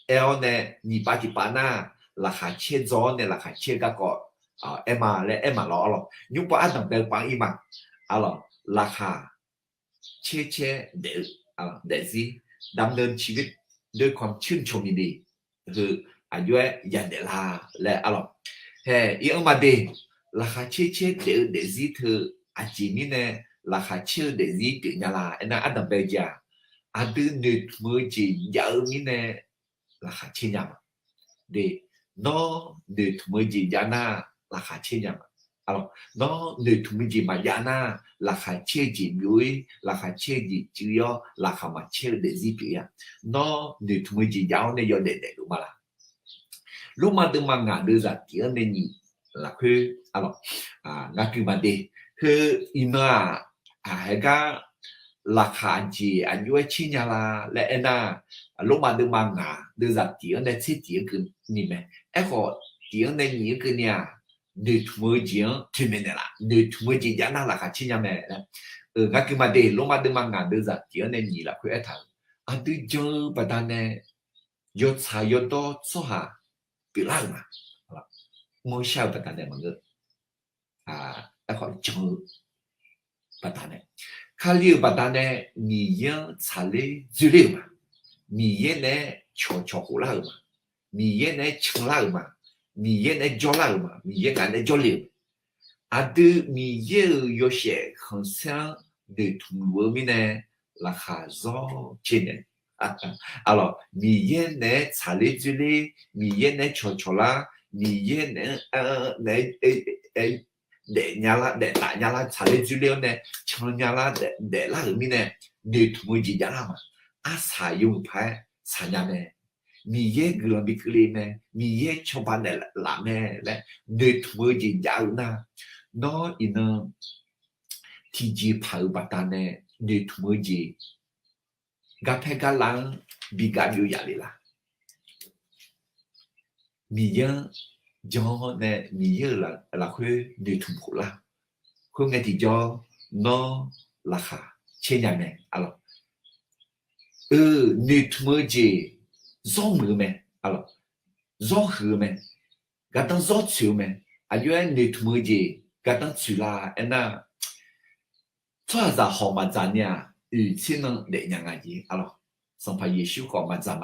aer-awr nae, nyiq pav tiqpav nar, laqkhaq caer dzaw-awr nae laqkhaq caer-eu garkawv aer ma laer aer ma lawr arlawq. Nymrpav ardanq bae-eu pav ir ma arlawq. Laqkhaq caer caer daef-eu daefzir, ดำเนินชีวิตด้วยความชื่นชมยินดี heu aqjox-aer yadaef la laer arlawq. Hae, iq-anr ma de, laqkhaq caer caer daef-eu daefzir teu aqjeq mirnae laqkhaq caer-eu daefzir pyeuf nya la aernar, ardanq bae jeq-aq, aqdui noeqtmq-eu jeq jav-eu mirnae laqkhaq caer nya ma de. Nawr noeqtmq-eu jeq jav nar, laqkhaq caer nya ma. Nawr noeqtmq-eu jeq maqjav nar, laqkhaq caer-eu jeq byov-ir, laqkhaq caer-eu jeq cuiv-awr laqkhaq maqcaer-eu daefzir pyeuf-ir-a. Nawr noeqtmq-eu jeq jav-awr nae yawdaef daefluf ma laq? Lormav deuvma ngaq deuvzaq tif-anr nae nyiq lafkhoer arlawq, ngaq kuiq ma de. Heu iqnan-aq, haegar laqkhaq jeq aqjox-aer caer nya la laer aernar, Lormav deuvma ngaq deuvzaq tif-anr nae tser tif-anr keuvni mae. Aerkhawf, tif-anr nae nyiq-anr keuvni-aq, noeqtmq-eu jeq-anr toeqmaeq naeqlaf, noeqtmq-eu jeq jav nar laqkhaq caer nya mae laer. Ngaq kuiq ma de, Lormav deuvma ngaq deuvzaq tif-anr nae nyiq lafkhoer aertaq-euq, aqdui jan-eu baqdanae yawtsaq yawdawr tsawrhaq pyeuflar-euq ma. Manrshar-eu baqdanae maqngeur. aerkhawf jan-eu baqdanae, Kali-euq baqdanae Miqyaer-anr tsaqler dzoerler-euq ma. Miqyaer naeq-aer cawqcawq khoflar-euq ma. Miqyaer naeq-aer canlar-euq ma. Miqyaer naeq-aer jawrlar-euq ma. Miqyaer ngaq naeq-aer jawrle-euq. Aqdui Miqyaer-euq yawshaef khanqsaer-anr noeqtmq luf-eu mirnae, laqkhaq zawr caer naeq. Arlawq, Miqyaer naeq-aer tsaqler dzoerler, Miqyaer naeq-aer cawqcawq lar, Miqyaer naeq-aer, aer, daefnya lar, daeftaf nya lar, tsaqler dzoerler-awr nae can nya lar, daef, daeflar-euq mirnae, noeqtmq-eu jeq javlar ma. Arsaq yawmuiq paq-aer saqnya mae. Miqyaer guiqlanq bi keuvle mae. Miqyaer cawba naeqlaf mae laer noeqtmq-eu jeq jav-eu nar, nawr iqnan tiqjeqpaq-euq baqdanae noeqtmq-eu jeq garpaer garlav-anr bi gav byov yaf le la? Miqyaer-anr jan-awr nae Miqyaer-euq lafkhoer noeqtmq khof lar. Khoerngae tiqjawr nawr laqkhaq caer nya mae. Arlawq, noeqtmq-eu jeq zawr muiq-eu mae. Arlawq, zawr huiq-eu mae. Gardanr zawr tsoeq-eu mae. Aqjox-aer noeqtmq-eu jeq gardanr tsoeq la aernar, tsawrhaqzaq hawq maqdzaq ni-aq, oeq tser nan daefnya nga jeq. Arlawq, Sanqpaq Yeqsur khawf maqdzaq,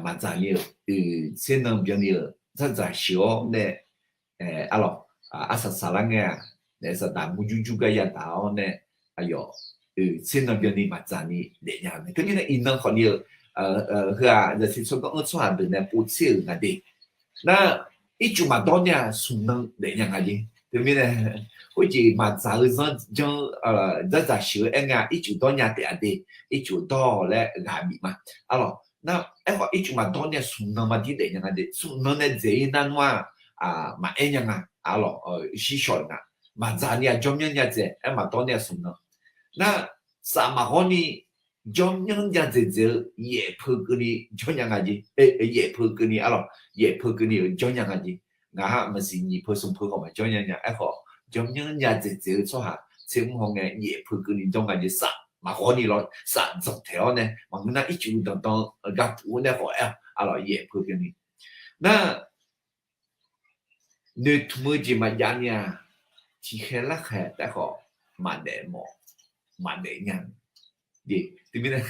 maqdzaq ni-euq oeq tser nan byanni-euq dzardzaq sheuq-awr nae, arlawq, arsaq saqlar ngae-aq, naef saqdaq murjur jur gar yadaq-awr nae, aqyawf oeq tser nan byanni maqdzaq ni daefnya-eu mae. Teumirnae iqnan khawf ni-eu heu-aq, zaqsiq tsawrganr-anr tsawrhaq deuq nae povtser-euq nga de. Nar, ircuf maqdawr nya-aq smq nan daefnya nga jeq. Teumirnae khoerjeq maqdzaq-eu zanr janr-eu dzardzaq sheuq-eu aer ngae-aq, ircuf dawr nya taef-a de. Ircuf dawr-awq laer ghaq bif ma. Arlawq, nar, aerkhawf ircuf maqdawr nya-aq smq nan maqdir daefnya nga de. Smq nan nae dzaeq-ir nar nmr-aq, maqaer nya nga. Arlawq, shir shawq-eu nga. Maqdzaq ni-aq jawrmyanr nya dzaeq, aer maqdawr nya-aq smq nan. Nar, saf maqghawr ni jawrmyanr nya dzaeq dzaeq-eu yaef peu keuvni jawr nya nga jeq. Yaef peu keuvni, arlawq, yaef peu keuvni-euq jawr nya nga jeq. Ngaq-aq maqsiq nyiq peu smq peu khawf maqjawr nya nya. Aerkhawf jawrmyanr nya dzaeq dzaeq-eu tsawrhaq tser mr haw ngae yaef peu keuvni jawr nga jeq. Saf maqghawr ni lawr, saf dzanq taeq-awr nae maqngeur nar ircuf danqdan-eu gar puf-awr nae khawf aer-awq. Arlawq, yaef peu keuvni. Nar, noeqtmq-eu jeq maqjav ni-aq, tiqkhaeq larkhaeq taef khawf maqdaef mawf, maqdaef nya. Teumirnae,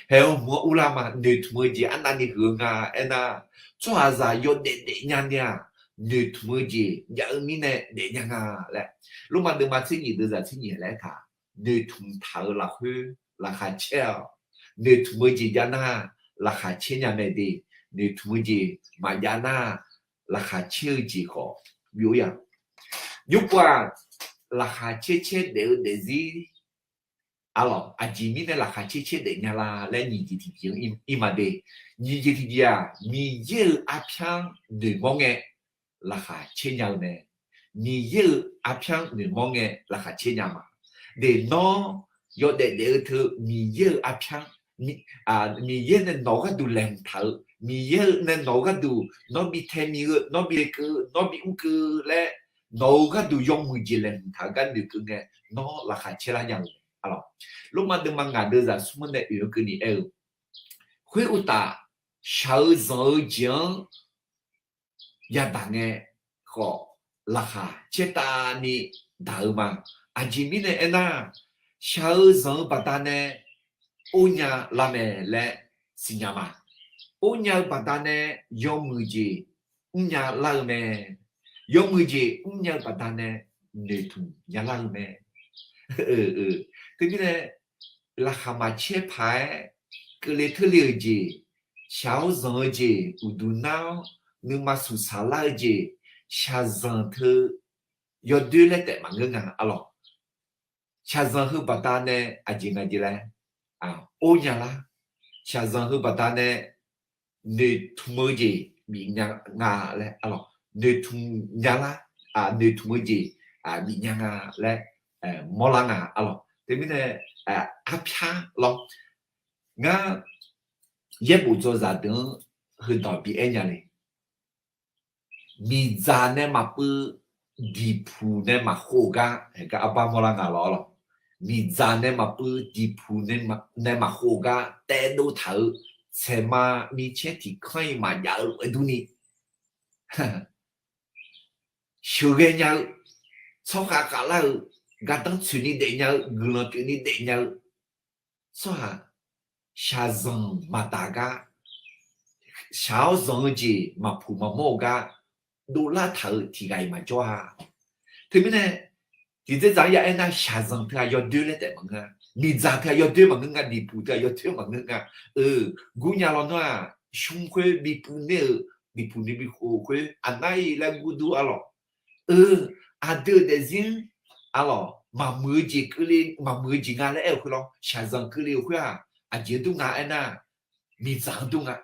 haeq-eu hmq-anr urlar ma. Noeqtmq-eu jeq arnavni huiq-eu nga aernar, tsawrhaqzaq yawdaef daefnya ni-aq, noeqtmq-eu jeq jav-eu mirnae daefnya nga laer, Lormav deuvma tser nyiq deuvzaq tser nyiq laer aertaq, noeqtmq taq-eu lafkhoer laqkhaq caer-awq. Noeqtmq-eu jeq jav nar, laqkhaq caer nya mae de. Noeqtmq-eu jeq maqjav nar, laqkhaq caer-eu jeq khawf byov-ir-a. Yawpuq-aq, laqkhaq caer caer daef-eu daefzir, arlawq, aqjeq mirnae laqkhaq caer caer daef nya la laer nyiq jeq tiqjeq-anr ir ma de. Nyiq jeq tiqjeq-aq, Miqyaer-euq arpyar noeqmawr ngae laqkhaq caer nya-eu mae. Miqyaer-euq arpyar noeqmawr ngae laqkhaq caer nya ma. De, nawr yawdaef daef-eu teu Miqyaer-euq arpyar, Miqyaer nae nawq-eu gharduq laeqhmq taq-eu, Miqyaer-eu nae nawq-eu gharduq nawr bi tae mi-eu, nawr bi keuv-eu, nawr bi mr keuv-eu laer, nawq-eu gharduq yawmuiq jeq laeqhmq taq-eu gar noeqkeuv ngae, nawr laqkhaq caer lar nya-eu. Lormav deuvma ngaq deuvzaq smr nae oeq-eu keuvni aer-eu, khoeruqtaf, shaq-eu zanq-eu jeq-anr yadaq ngae khawf, laqkhaq caertavni daq-eu ma. Aqjeq mirnae aernar, shaq-eu zanq-eu baqdanae or nya lar mae laer siqnya ma. Or nya-eu baqdanae yawmuiq jeq mrnya lar-eu mae. Yawmuiq jeq mrnya-eu baqdanae noeqtmq nya lar-eu mae. Teumirnae, laqkhaq maqcaer paq-aer keuvle teurle-euq jeq, shaq-awr zanq-eu jeq, uqduq nar-awr nuima suqsaq lar-eu jeq, shaqzanq teu yawdoer laer taef maqngeur nga, arlawq. Shaqzanq heu baqdanae aqjeq nga jeq laer, or nya lar. Shaqzanq heu baqdanae noeqtmq-eu jeq bif nya nga laer, arlawq, noeqtmq nya lar, noeqtmq-eu jeq bif nya nga laer mawrlar nga, arlawq. Teumirnae, arpyar lawr. Ngar yaerbof dzawzaq deuq-anr heudawq bi aer nya le. Miqdzaq nae maqpuiv, diqpuq nae maqkhov-eu gar, gar arbar mawrlar nga lawr, arlawq. Miqdzaq nae maqpuiv, diqpuq nae maqkhov-eu gar taedov taq-eu, saeqma micaer tiq kanr-iq maqjav-eu lof-aer durni, sheuqghae nya-eu, tsawrhaq khaflar-euq, gardanr tsoeqni daefnya-eu, guiqlanq pyeufni daefnya-eu tsawrhaq, shaqzanq maqdaq gar, shaq-awr zanq-eu jeq maqpuq maqmawr-eu gar dovlar taq-euq tiq ghaq-iq maqjawr-a. Teumirnae, tiqdzer dzaq-anr ya aernar, shaqzanq teughaq yawdoer laer taef maqngeur-a. Miqdzaq teughaq yawdoer maqngeur nga, diqpuq teughaq yawdoer maqngeur nga. Eu, gurnya lawnmr-aq, shmr khoer bipuiv ner-eu, diqpuq ni bikhof khoer aqnar-iq laer gurdur arlawq. Eu, aqdui-euq daefzir-anr arlawq, maqmuiq-eu jeq keuvle, maqmuiq-eu jeq nga laer aer-eu khoerlawr, shaqzanq keuvle-eu khoer-aq, aqjeq-anr dur nga aernar, miqdzaq-anr dur nga,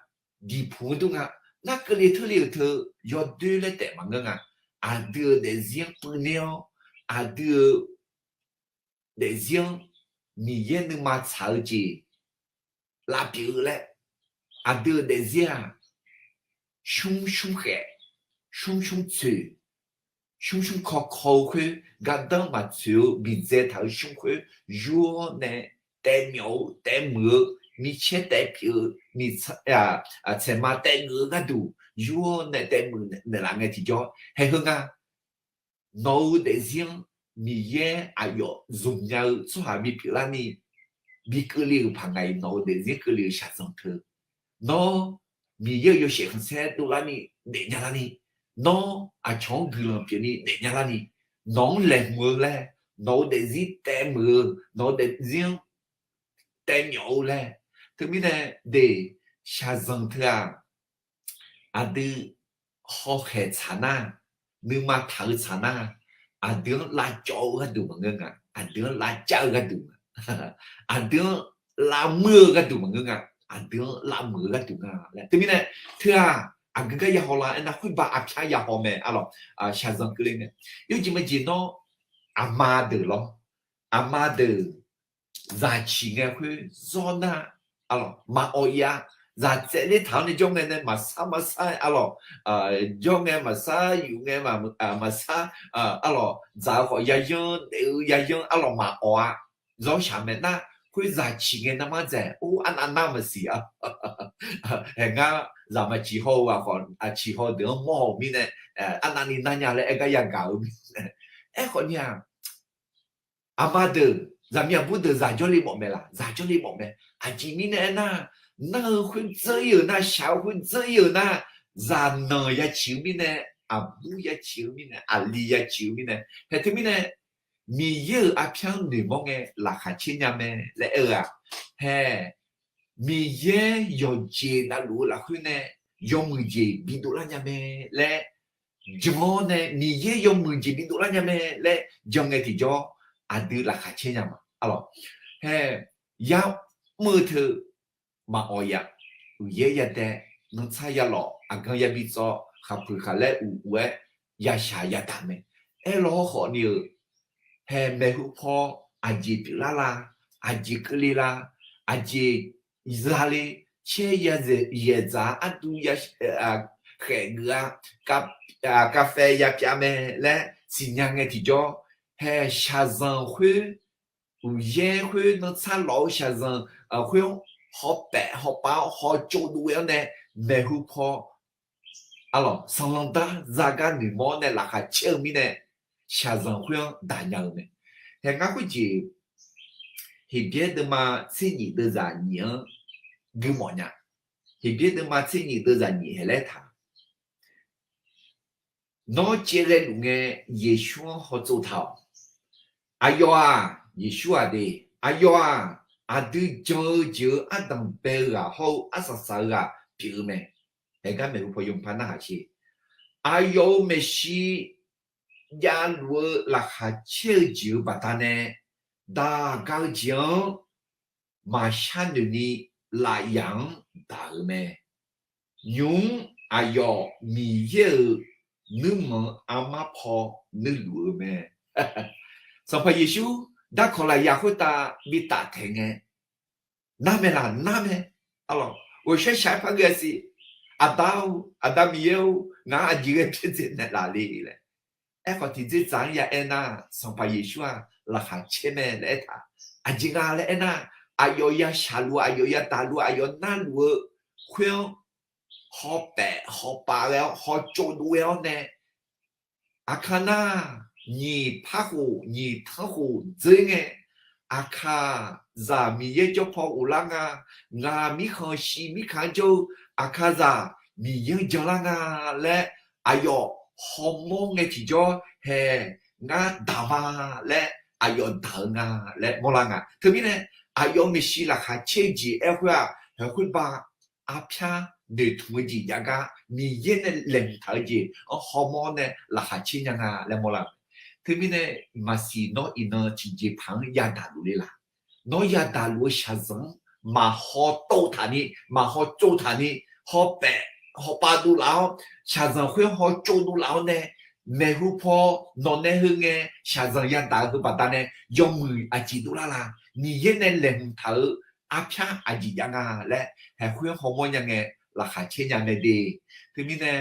diqpuq-anr dur nga. Nar keuvle teurle-euq teu yawdoer laer taef maqngeur nga. Aqdui-euq daefzir-anr puiv ner-awr, aqdui-euq daefzir-anr Miqyaer nuima tsaq-eu jeq lavpyeuf-eu laer, aqdui-euq daefzir-aq, shmr shmr khaef, shmr shmr tsoeq, shmr shmr kaw kaw-eu khoer, gardanr maqtsoeq-eu biqdzae taq-eu shmr khoer yur-awr nae taevmyawf-eu taevmuiq-eu, micaer taevpyeuf-eu, miq, tsaeqma taevgeuf-eu gharduq yur-awr nae taevmuiq naeqlaf ngae tiqjawr haeq heu nga. Nawq-euq daefzir-anr Miqyaer aqyawf zmqnya-eu tsawrhaq bipyeuf larni, bi keuvle-euq paq ngaq-iq nawq-euq daefzir keuvle-euq shaqzanq teu. Nawr Miqyaer-euq yawshaef khanqsaer dovlarni daefnya larni, nawr aqcawq-anr guiqlanq pyeufni daefnya larni, nawq-anr laeqhmq-eu laer, nawq-euq daefzir taevmuiq-eu, nawq-euq daefzir-anr taevmyawf-eu laer. Teumirnae de, shaqzanq teu-aq, aqdui hawkhaeq tsaq nar, nuima taq-eu tsaq nar, aqdui-anr lavcawv-eu gharduq maqngeur nga, aqdui-anr lavcav-eu gharduq nga, aqdui-anr lavmuir-eu gharduq maqngeur nga, aqdui-anr lavmuiq-eu gharduq nga laer. Teumirnae, teu-aq, aqgeu gar yahaw la aernar, khoerbav arpyar yahaw mae arlawq. Shaqzanq keuvle mae. Yawjeq majeq nawr, aqma deuq lawr, aqma deuq zaq ciq ngae khoer zawr nar, arlawq, maqawq ir-a. Zaq tsaevler taq-awr nae jawr ngae nae maqsar maqsar arlawq, jawr ngae maqsar, yuf ngae maqsar, arlawq, dzaq-eu khawf yayanr, daef-eu yayanr arlawq maqawq-a. Zawr shaq mae nar, khoer zaq ciq ngae narmar dzaeq, or, arnav nar maqsiq-a. Haeq ngar zaqmaq ciq haw-eu ghaq khawf, ciq haw deuq-anr mawr haw-eu mirnae, arnavni nar nya laer aer gar yagaq-eu mirnae, aerkhawf ni-aq, aqma deuq, zaqmiq aqbur deuq zaq jawrle mawf mae laq? Zaq jawrle mawf mae. Aqjeq mirnae aernar, nar-eu khoer dzeur ir-euq nar, shaq-eu khoer dzeur ir-euq nar, zaqnanq ya ciq-eu mirnae, aqbur ya ciq-eu mirnae, aqli ya ciq-eu mirnae, haeq teumirnae, Miqyaer-euq arpyar-anr noeqmawr ngae laqkhaq caer nya mae laer aer-eu-aq, haeq, Miqyaer yawqjeq navluf-eu lafkhoer nae yawmuiq jeq bidov lar nya mae laer jan-awr nae, Miqyaer yawmuiq jeq bidov lar nya mae laer jan ngae tiqjawr, aqdui laqkhaq caer nya ma. Arlawq, haeq, yamr-eu teu maqawq ir-aq, uqyaer yadae, nuitsar yalawf, aqgan yabi tsawv, khaqpuiq khaqlaer uq uq-aer yashaq yadaq mae. Aerlawr hawrkhawf ni-euq, haeq, maeqhu paw aqjeq pyeuflar la, aqjeq keuvle la, aqjeq zale, caer yazaeq yaeqdzaq-a arduv ya khaef geuf-a, kavfae yapyav mae laer siqnya ngae tiqjawr, haeq, shaqzanq khoer, uqyaer khoer, nuitsar lawf-eu shaqzanq khoer-anr hawpaef hawpav-awr hawtsov dov ghae-awr nae, maeqhu paw arlawq, sanqlanq dar zagar noeqmawr-awr nae laqkhaq caer-eu mirnae, shaqzanq khoer-anr daq nya-eu mae. Haeq, ngar khoerjeq Heqbyaer deuvma tser nyif deuvzaq nyif-anr gui mawf nya. Heqbyaer deuvma tser nyif deuvzaq nyif haeq laer taq, Nawr caevghae luf ngae, Yeqsur-anr hawtsov taq-awq. Aqyawf-aq, Yeqsur-aq de, aqyawf-aq, aqdui jan-eu jeq-eu ardanq bae-eu ghaq hawr-eu arsaq saq-eu ghaq pyeuf-eu mae. Haeq gar maeqhu paw yawmuiq par narhaq sher. Aqyawf-euq maeqshi javluf-eu laqkhaq caer-eu jeq-eu baqdanae, daq gar-eu jeq-anr maqshar noeq ni lafyaq-anr daq-euq mae. Nymq-mr aqyawf Miqyaer-euq nuirmanq-eu armar paw nuirluf-eu mae. Sanqpaq Yeqsur darkawq lafyaq khoertav bi taftaeq ngae, nar mae laq? Nar mae. Arlawq, ghawqshaq shaq-aer par ghae-a siq. Aqda-or, Aqda Miqyaer-or, ngaq-anr aqjeq ghae byaerdzae naeqlaf le laer. Aerkhawf, tiqdzerdzaq-anr ya aernar, Sanqpaq Yeqsur-aq laqkhaq caer mae laer aertaq. Aqjeq nga laer aernar, aqyawf ya shaqluf, aqyawf ya daqluf, aqyawf narluf-eu khoer-anr hawpaef hawpav ghae-awr, hawtsov dov ghae-awr nae, aqkar nar, nyiq par khof nyiq tanr khof dzeur ngae, Aqkaqzaq Miqyaer jawr paw ghoflar nga. Ngaq mirkhanq shiq mirkhanq-anr jawr-eu Aqkaqzaq Miqyaer-anr janlar nga laer aqyawf hawmawr ngae tiqjawr hae ngar daq ma laer aqyawf daq-eu nga laer mawrlar nga. Teumirnae aqyawf maeqshi laqkhaq caer-eu jeq aer khoer-aq, haeq khoerbav arpyar noeqtmq-eu jeq jav gar Miqyaer nae laeqhmq taq-eu jeq-anr hawmawr nae laqkhaq caer nya nga laer mawrlar-eu. Teumirnae maqsiq nawr iqnan tiqjeqpaq-anr yadaq luf le laq. Nawr yadaq luf-eu shaqzanq-anr maqhaw tov taq ni, maqhaw tsov taq ni, hawpaef hawpav dovlaf-awr, shaqzanq khoer haw tsov dovlaf-awr nae, maeqhu paw nawq nae heu ngae shaqzanq yadaq-eu heu baqdanae yawmuiq aqjeq dovlar la? Miqyaer nae laeqhmq taq-eu arpyar aqjeq jav nga laer haeq khoer hawmawr nya ngae laqkhaq caer nya mae de. Teumirnae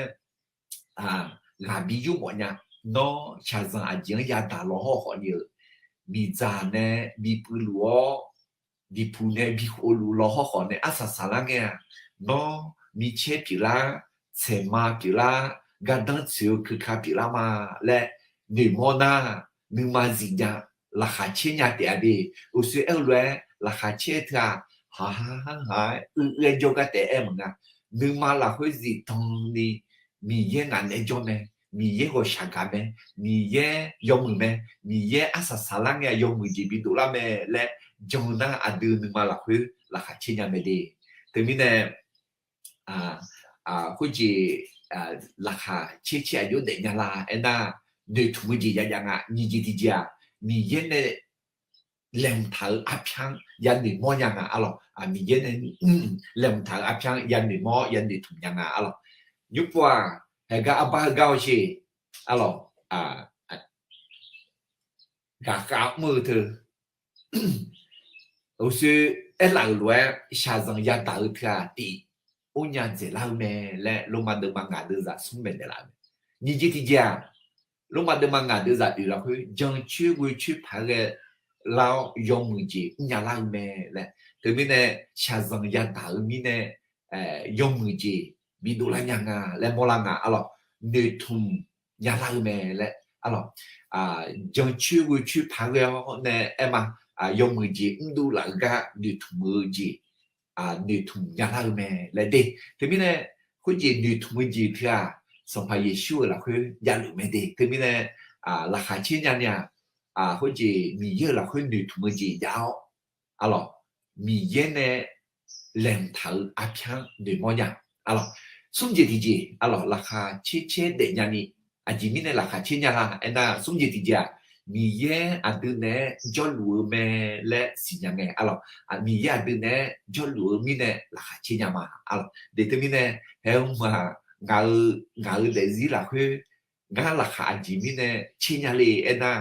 ghaq bi yurmawf nya. Nawr shaqzanq aqjeq-anr yadaq law hawr khawf ni-euq, miqdzaq nae bi puiv luf-awr, diqpuq nae bi khof luf law hawr khawf nae arsaq saqlar ngae-aq, nawr micaer pyeuflar, tsaeqma pyeuflar, gardanr tsoeq-eu keuka pyeuflar ma laer noeqmawr nar, nuima zifnya, laqkhaq caer nya taef-a de. Uqshoe aer-eu lof-aer laqkhaq caer teu-aq, haq haq haq haq-aer uiq-aer jawrgar taef-aer maqnga. Nuima lafkhoer zifdan ni Miqyaer ngaq naeq-aer jawr mae, Miqyaer ghawqshaq gaq mae, Miqyaer yawmuiq mae, Miqyaer arsaq saqlar ngae yawmuiq jeq bidov lar mae laer jan-eu nar aqdui nuima lafkhoer laqkhaq caer nya mae de. Teumirnae khoerjeq laqkhaq caer caer aqjox daefnya la aernar, noeqtmq-eu jeq jav jav nga. Nyiq jeq tiqjeq-aq, Miqyaer nae laeqhmq taq-eu arpyar-anr yanoeq mawr nya nga arlawq. Miqyaer nae laeqhmq taq-eu arpyar-anr yanoeq mawr yanoeq tmq nya nga arlawq. Nymrpov-aq, haeqgar arbar heugar-awr sher arlawq. Ghaqkhav mr-eu teu, uqshoe aerlaf-euq lof-aer shaqzanq yadaq-eu teu-aq tif or nya dzaeqlar-eu mae laer Lormav deuvma ngaq deuvzaq smr maeqnaeq laf-eu mae. Nyiq jeq tiqjeq-aq, Lormav deuvma ngaq deuvzaq oeq lafkhoer jancoer ghoecoer paq-aer ghae lar-awr yawmuiq jeq mrnya lar-eu mae laer. Teumirnae shaqzanq yadaq-eu mirnae yawmuiq jeq bidov lar nya nga laer mawrlar nga arlawq. Noeqtmq nya lar-eu mae laer arlawq. Jancoer ghoecoer paq-aer ghae-awr nae aer ma, yawmuiq jeq mrdov laf-eu gar noeqtmq-eu jeq noeqtmq nya lar-eu mae laer de. Teumirnae khoerjeq noeqtmq-eu jeq teu-aq, Sanqpaq Yeqsur-euq lafkhoer javluf mae de. Teumirnae laqkhaq caer nya ni-aq, khoerjeq Miqyaer-euq lafkhoer noeqtmq-eu jeq jav-awr arlawq, Miqyaer nae laeqhmq taq-eu arpyar-anr noeqmawr nya arlawq. Smr jeq tiqjeq arlawq, laqkhaq caer caer daefnya ni, aqjeq mirnae laqkhaq caer nya la aernar, smr jeq tiqjeq-aq, Miqyaer aqdui naeq-aer jawrluf-eu mae laer siqnya ngae arlawq. Miqyaer aqdui naeq-aer jawrluf-eu mirnae laqkhaq caer nya ma arlawq. De teumirnae haeq-eu mq-aq, ngaq-eu, ngaq-eu daefzir lafkhoer ngar laqkhaq aqjeq mirnae caer nya le aernar,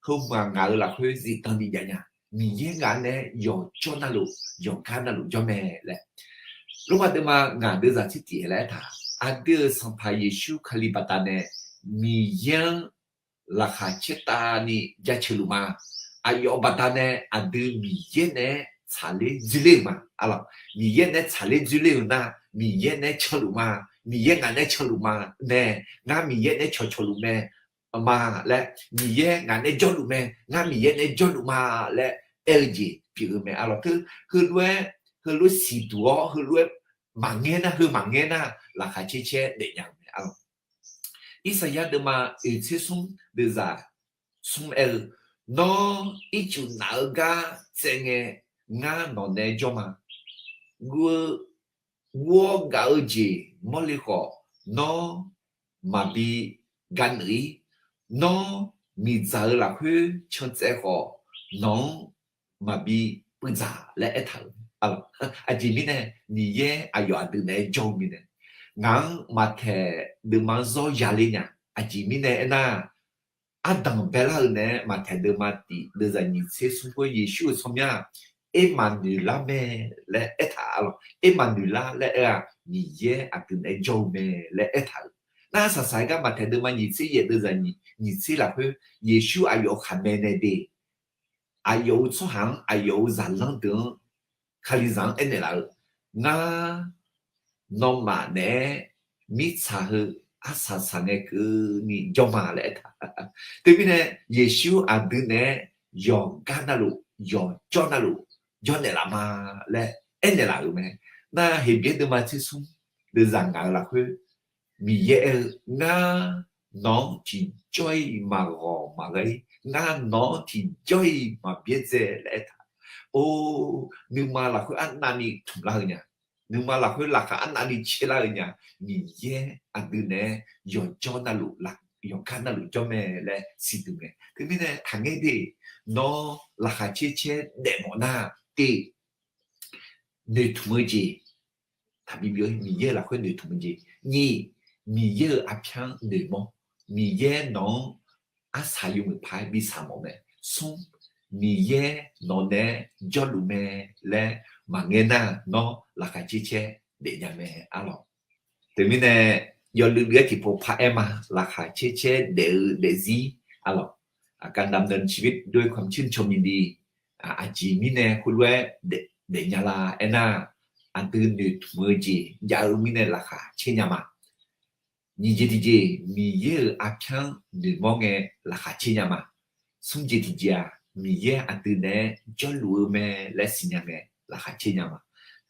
heu mq-aq ngaq-eu lafkhoer zifdan ni jav nya. Miqyaer ngaq nae yawqjawr navluf yawqgar navluf jawr mae laer. Lormav deuvma ngaq deuvzaq tirtif laer aertaq, aqdui-euq Sanqpaq Yeqsur Kali baqdanae Miqyaer-anr laqkhaq caertavni jaceuq luf ma. Aqyawf baqdanae aqdui Miqyaer naeq-aer tsaqler dzoerler-euq ma arlawq. Miqyaer naeq-aer tsaqler dzoerler-euq nar, Miqyaer naeq-aer canluf ma. Miqyaer ngaq naeq-aer canluf ma nae, ngar Miqyaer naeq-aer cawqcawq luf mae ma laer, Miqyaer ngaq naeq-aer jawrluf mae, ngar Miqyaer naeq-aer jawrluf ma laer aer-eu jeq pyeuf-eu mae arlawq. Teu heulof-aer, heulof siqduq-awr heulof-aer maqngaer nar, heu maqngaer nar, laqkhaq caer caer daefnya-eu mae arlawq. Irsaqyar deuvma oeq tser smr deuvzaq smr aer-eu, Nawr ircuf naf-eu gar tsaev ngae, ngar nawq nae jawr ma. Guv-eu, guv-awr gaf-eu jeq mawrle khawf, nawr maqbi gavneuq-ir. Nawr miqdzaq-eu lafkhoer can tsaev khawf, nawq-anr maqbi puivdzaq laer aertaq-euq. Aqjeq mirnae Miqyaer aqyawf aqdui naeq-aer jawr-eu mirnae, ngaq-anr maqtaeq deuvma-anr zawr yaler nya. Aqjeq mirnae aernar, ardanq baelar-eu naeq-aer maqtaeq deuvma tif deuvzaq nyiq tser smr khoer Yeqsur-euq tsawrmyanr-aq, Ermaqnoeqlar mae laer aertaq arlawq. Ermaqnoeqlar laer aer-aq, Miqyaer aqdui naeq-aer jawr-eu mae laer aertaq-euq. Nar saqsaq-aer gar maqtaeq deuvma nyiq tser yaef deuvzaq nyiq tser lafkhoer Yeqsur aqyawf-euq khaqmae nae de, aqyawf-euq tsawrhaq-anr, aqyawf-euq zaqlanr deuq-anr, Kalizaq-anr aernaeq laf-eu, Ngar nawmaf naeq-aer mirtsaq heu arsaq saq ngae keuvni jawr ma laer aertaq. Teumirnae Yeqsur aqdui naeq-aer yawqgar navluf yawqjawr navluf jawrnaeq laf ma laer aernaeq laf-euq mae. Nar Heqbyaer deuvma tsersmr deuvzaq ngaq-euq lafkhoer Miqyaer aer-eu, ngar nawq-anr tiqjawr-iq maqghawq maqghae-ir, ngar nawq-anr tiqjawr-iq maqbyaerdzae laer aertaq. Or, nuima lafkhoer arnavni tmq lar-eu nya, nuima lafkhoer laqkhaq arnavni caer lar-eu nya, Miqyaer aqdui naeq-aer yawqjawr navluf, yawqgar navluf jawr mae laer siqduq ngae. Teumirnae taqngaer de, nawr laqkhaq caer caer daef mawf nar, tiq, noeqtmq-eu jeq, taqbi byov-ir, Miqyaer-euq lafkhoer noeqtmq-eu jeq. Nyiq, Miqyaer-euq arpyar-anr noeqmawr. Miqyaer nawq-anr arsaq yawmuiq paq-aer bi saq mawf mae. Smr, Miqyaer nawq naeq-aer jawrluf mae laer maqngaer nar, nawr laqkhaq caer caer daefnya mae arlawq. Teumirnae yawluiv luiv-aer tiqpov paq-aer ma, laqkhaq caer caer daef-eu daefzir arlawq. การดำเนินชีวิตด้วยความชื่นชมยินดี aqjeq mirnae khoerlof-aer daefnya la aernar, aqdui noeqtmq-eu jeq jav-eu mirnae laqkhaq caer nya ma. Nyiq jeq tiqjeq, Miqyaer-euq arpyar-anr noeqmawr ngae laqkhaq caer nya ma. Smr jeq tiqjeq-aq, Miqyaer aqdui naeq-aer jawrluf-eu mae laer siqnya ngae laqkhaq caer nya ma.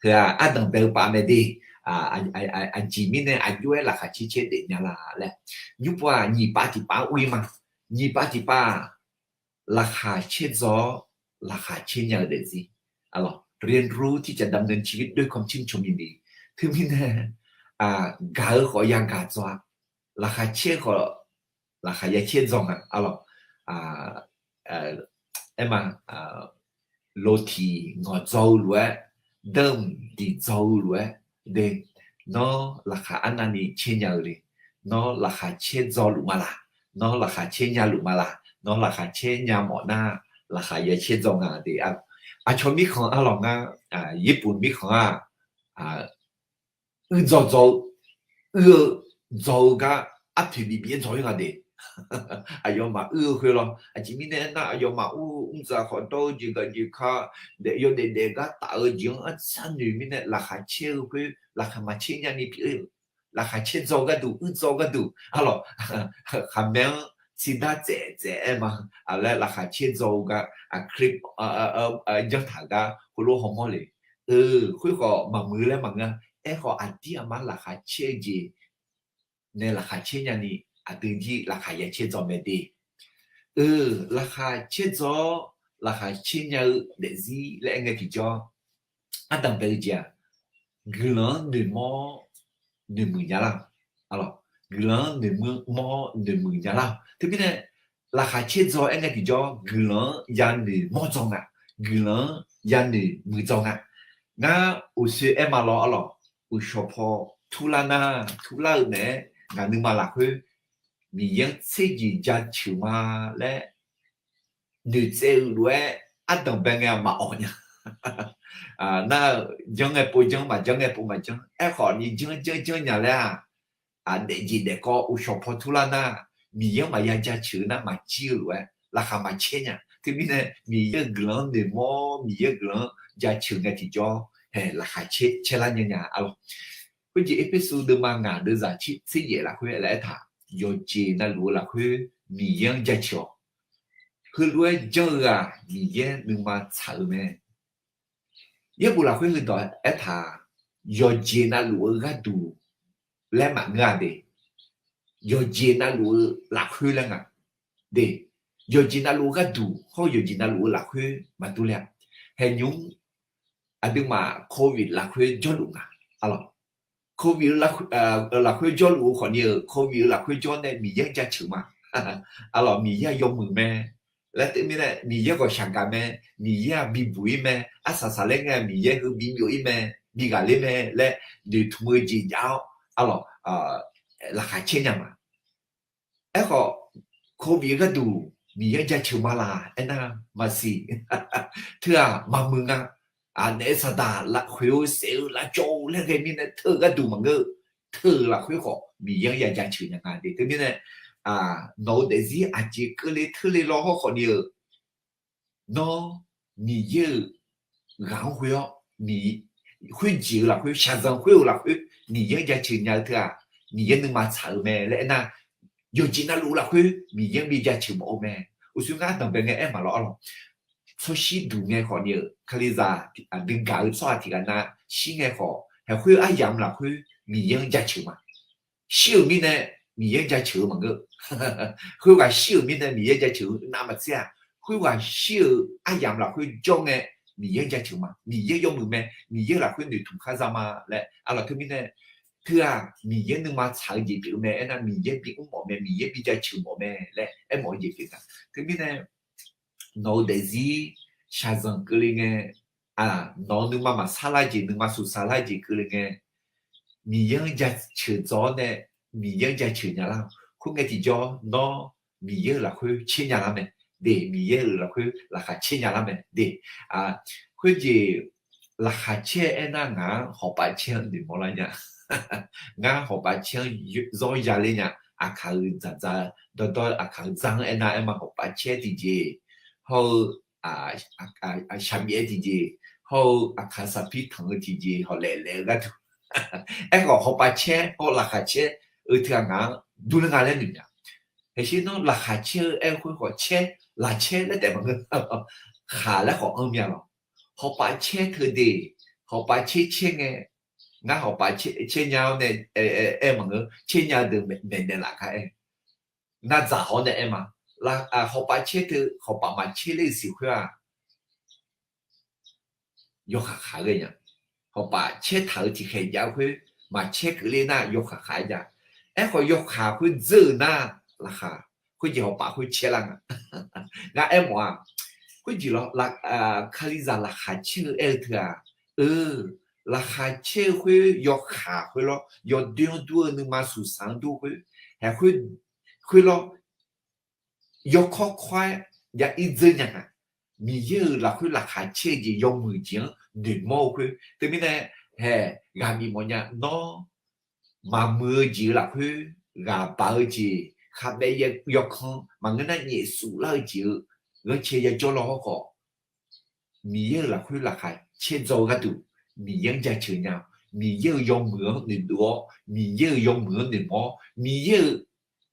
Heu-aq ardanq bae-eu paf mae de. Aqjeq mirnae aqjox-aer laqkhaq caer caer daefnya la laer. Nymr pov-aq nyiq pav tiqpav-anr ur-ir ma. Nyiq pav tiqpav-aq, laqkhaq caer dzaw-awr laqkhaq caer nya-eu daefzir. Arlawq, เรียนรู้ที่จะดำเนินชีวิตด้วยความชื่นชมยินดี Teumirnae gaq-eu khawf yagaq dzaw-a, laqkhaq caer khawf laqkhaq ya caer dzaw nga. Arlawq, aer ma, lotiq ngawq dzaw-eu lof-aer, danr diq dzaw-eu lof-aer de, nawr laqkhaq arnavni caer nya-eu le. Nawr laqkhaq caer dzaw luf ma laq, nawr laqkhaq caer nya luf ma laq, nawr laqkhaq caer nya mawf nar, laqkhaq ya caer dzaw nga de. Aqcawq mirkhanq arlawq ngar, Yaerbof mirkhanq-aq, uir dzaw dzaw-eu, uir-eu dzaw-eu gar arpoeq bif bif-aer dzaw-ir nga de. Aqyawfmaf uir-eu khoer lawr. Aqjeq mirnae aernar, aqyawfmaf ur-eu mrdzaq khawf dawr-eu jeq gaq jeq ka, daef yawdaef daef gar taf-eu jeq-anr artsar noeq mirnae laqkhaq caer-eu khoer laqkhaq maqcaer nyani pyeuf-eu, laqkhaq caer dzaw gharduq, uir dzaw gharduq arlawq, khaqmae-anr tsiqdar tsaef tsaef-aer ma. Aqlaer laqkhaq caer dzaw-eu gar, aqkar janr taq gar khoerlof hawmawr le. Khoerkhawf maqmuiq laer maqngeur. Aerkhawf aqdir aqmar laqkhaq caer-eu jeq nae laqkhaq caer nyani, aqdui jir laqkhaq ya caer dzaw mae de. Eu, laqkhaq caer dzaw-awr laqkhaq caer nya-eu daefzir laer aer ngae tiqjawr, ardanq bae-eu jeq-aq, guiqlanq-anr noeqmawr noeqmuiq nya lar. Arlawq, guiqlanq-anr noeqmawr noeqmuiq nya lar. Teumirnae laqkhaq caer dzaw aer ngae tiqjawr guiqlanq-anr ya noeqmawr dzaw nga, guiqlanq-anr ya noeqmuiq dzaw nga. Ngar uqshoe aer ma lawr arlawq, uqshawq paw turlar nar, turlar-eu naeq-aer ngaq nuima lafkhoer Miqyaer-anr tserjeq jaceuq ma laer noeqtsaev-eu lof-aer ardanq bae ngae maqawq nya. Nar-eu janr ngae pov janr, maqjanr ngae pov maqjanr. Aerkhawf ni janr janr janr nya laer-aq, daefjeq daefkawv uqshawq paw turlar nar, Miqyaer-anr maqya jaceuq-eu nar maqjir-eu lof-aer laqkhaq maqcaer nya. Teumirnae Miqyaer-euq guiqlanq-anr noeqmawr, Miqyaer-euq guiqlanq-anr jaceuq ngae tiqjawr, hae laqkhaq caer lar nya nya arlawq. Khoerjeq Erpersu deuvma ngaq deuvzaq tser yaef lafkhoer laer aertaq, yawqjeq navluf-eu lafkhoer Miqyaer-anr jaceuq-awq. Heulof-aer janr-eu-aq Miqyaer nuima tsaq-eu mae. Yaerbof lafkhoer heudawq aertaq, yawqjeq navluf-eu gharduq laer maqngeur-a de. Yawqjeq navluf-eu lafkhoer laer nga de. Yawqjeq navluf-eu gharduq hawr yawqjeq navluf-eu lafkhoer maqdur le-a. Haeqnymr aqduimaf Covid lafkhoer jawrluf nga. Arlawq, Covid lafkhoer jawrluf-eu khawfni-euq Covid-eu lafkhoer jawr nae Miqyaer-anr jaceuq ma. Arlawq, Miqyaer-aq yawmuiq mae. Laer teumirnae Miqyaer ghawqshaq gaq mae. Miqyaer-aq bibuq-ir mae. Arsaq saqlaer ngae Miqyaer heu bibyov-ir mae, bighaq ler mae laer noeqtmq-eu jeq jav-awr arlawq, laqkhaq caer nya ma. Aerkhawf, Covid-eu gharduq Miqyaer jaceuq ma laq aernar maqsiq. Teu-aq maqmuiq nga. Aqnaeq-eu saqdaq lafkhoer-eu saef-eu lavcawv-eu laer ghae mirnae teu-eu gharduq maqngeur-eu, teu-euq lafkhoer khawf Miqyaer-anr ya jaceuq nya nga de. Teumirnae nawq-eu daefzir aqjeq keuvle teule law hawr khawfni-euq, nawr Miqyaer-euq ghaq-anr khoer-awr, khoerjeq-eu lafkhoer, shaqzanq khoer-euq lafkhoer Miqyaer-anr jaceuq nya-eu teu-aq, Miqyaer nuima tsaq-eu mae laer aernar, yawqjeq navluf lafkhoer Miqyaer-anr bi jaceuq mawf-eu mae. Uqshoe ngar danqbae ngae aer maqlawr arlawq. Tsawrshir duq ngae khawf ni-euq Kalizaq aqdui gaq-eu tsawrhaq tiqghaq nav shir ngae khawf, haeq khoer aryamq lafkhoer Miqyaer-anr jaceuq ma. Shir-euq mirnae Miqyaer jaceuq-eu maqngeur. Khoerghaq shir-euq mirnae Miqyaer jaceuq-eu navmaqtser-aq, khoerghaq shir-euq aryamq lafkhoer jawr ngae Miqyaer jaceuq ma. Miqyaer yawmuiq mae, Miqyaer lafkhoer noeqtmq khar za ma laer arlawq. Teumirnae teu-aq Miqyaer nuima tsaq-eu jeq pyeuf-eu mae aernar, Miqyaer bi mr mawf mae, Miqyaer bi jaceuq mawf mae laer aermawf-eu jeq pyeuf nga. Teumirnae nawq-eu daefzir shaqzanq keuvle ngae, nawq-eu nuima maqsar lar jeq, nuima suqsaq lar jeq keuvle ngae, Miqyaer-anr jaceuq dzaw-awr nae Miqyaer-anr jaceuq nya lar. Khoerngae tiqjawr nawr Miqyaer-euq lafkhoer caer nya lar mae. De, Miqyaer-euq lafkhoer laqkhaq caer nya lar mae. De, khoerjeq laqkhaq caer aernar ngaq-anr hawqpav caer-anr noeqmawr lar nya. Ngar hawqpav caer-anr zawr ya ler nya. Aqkaq-euq dzaqdzaq dawrdawr aqkaq-euq dzar-anr aernar aer ma, hawqpav caer tiqjeq hawr-eu shaqmyav tiqjeq hawr-eu aqkaq saqpir tanq-eu tiqjeq hawq laef laef-eu gharduq. Aerkhawf hawqpav caer hawr laqkhaq caer-eu teughaq ngaq-anr durler nga laer noeq nya. Haqsher nawr laqkhaq caer-eu aer-eu khoer khawf caer, laqcaer laer taef maqngeur. Khaq laer khawf anr mya lawq. Hawqpav caer teu de, hawqpav caer caer ngae, ngar hawqpav caer nya-awr nae aer maqngeur, caer nya-eu deuq maeqnaeq laf gar aer. Nar dzaq haw-awr nae aer ma. Hawqpav caer teu hawqpav maqcaer ler-eu siq khoer-aq, yawkaq khaq ghae nya. Hawqpav caer taq-eu tiqkhaeq jav-eu khoer maqcaer keuvle nar yawkaq khaq-aer jav. Aerkhawf yawkaq khoer dzeur-euq nar, laqkhaq khoerjeq hawqpav khoer caer lar nga. Ngar aermawf-aq, khoerjeq lawr, Kalizaq laqkhaq caer-eu aer-eu teu-aq, eu, laqkhaq caer-eu khoer yawkaq khoer lawr, yawdoer-anr dur-eu nuima suqsaq-anr dur khoer, haeq khoer, khoer lawr, yawkawr kawr-aer ya ir dzeur nya nga. Miqyaer-euq lafkhoer laqkhaq caer-eu jeq yawmuiq jeq-anr noeqmawr-eu khoer teumirnae, haeq ghaq bif mawf nya. Nawr maqmuiq-eu jeq-eu lafkhoer ghaq baq-eu jeq, khavbaev yawkan maqngeur nar nyaef suf lar-eu jeq-eu ghanrcae yajawr law hawr khawf, Miqyaer-euq lafkhoer laqkhaq caerdzaw-eu gharduq, Miqyaer-anr jaceuq nya-awq. Miqyaer-euq yawmuiq-anr noeqdov-awr, Miqyaer-euq yawmuiq-anr noeqmawr-awr, Miqyaer-euq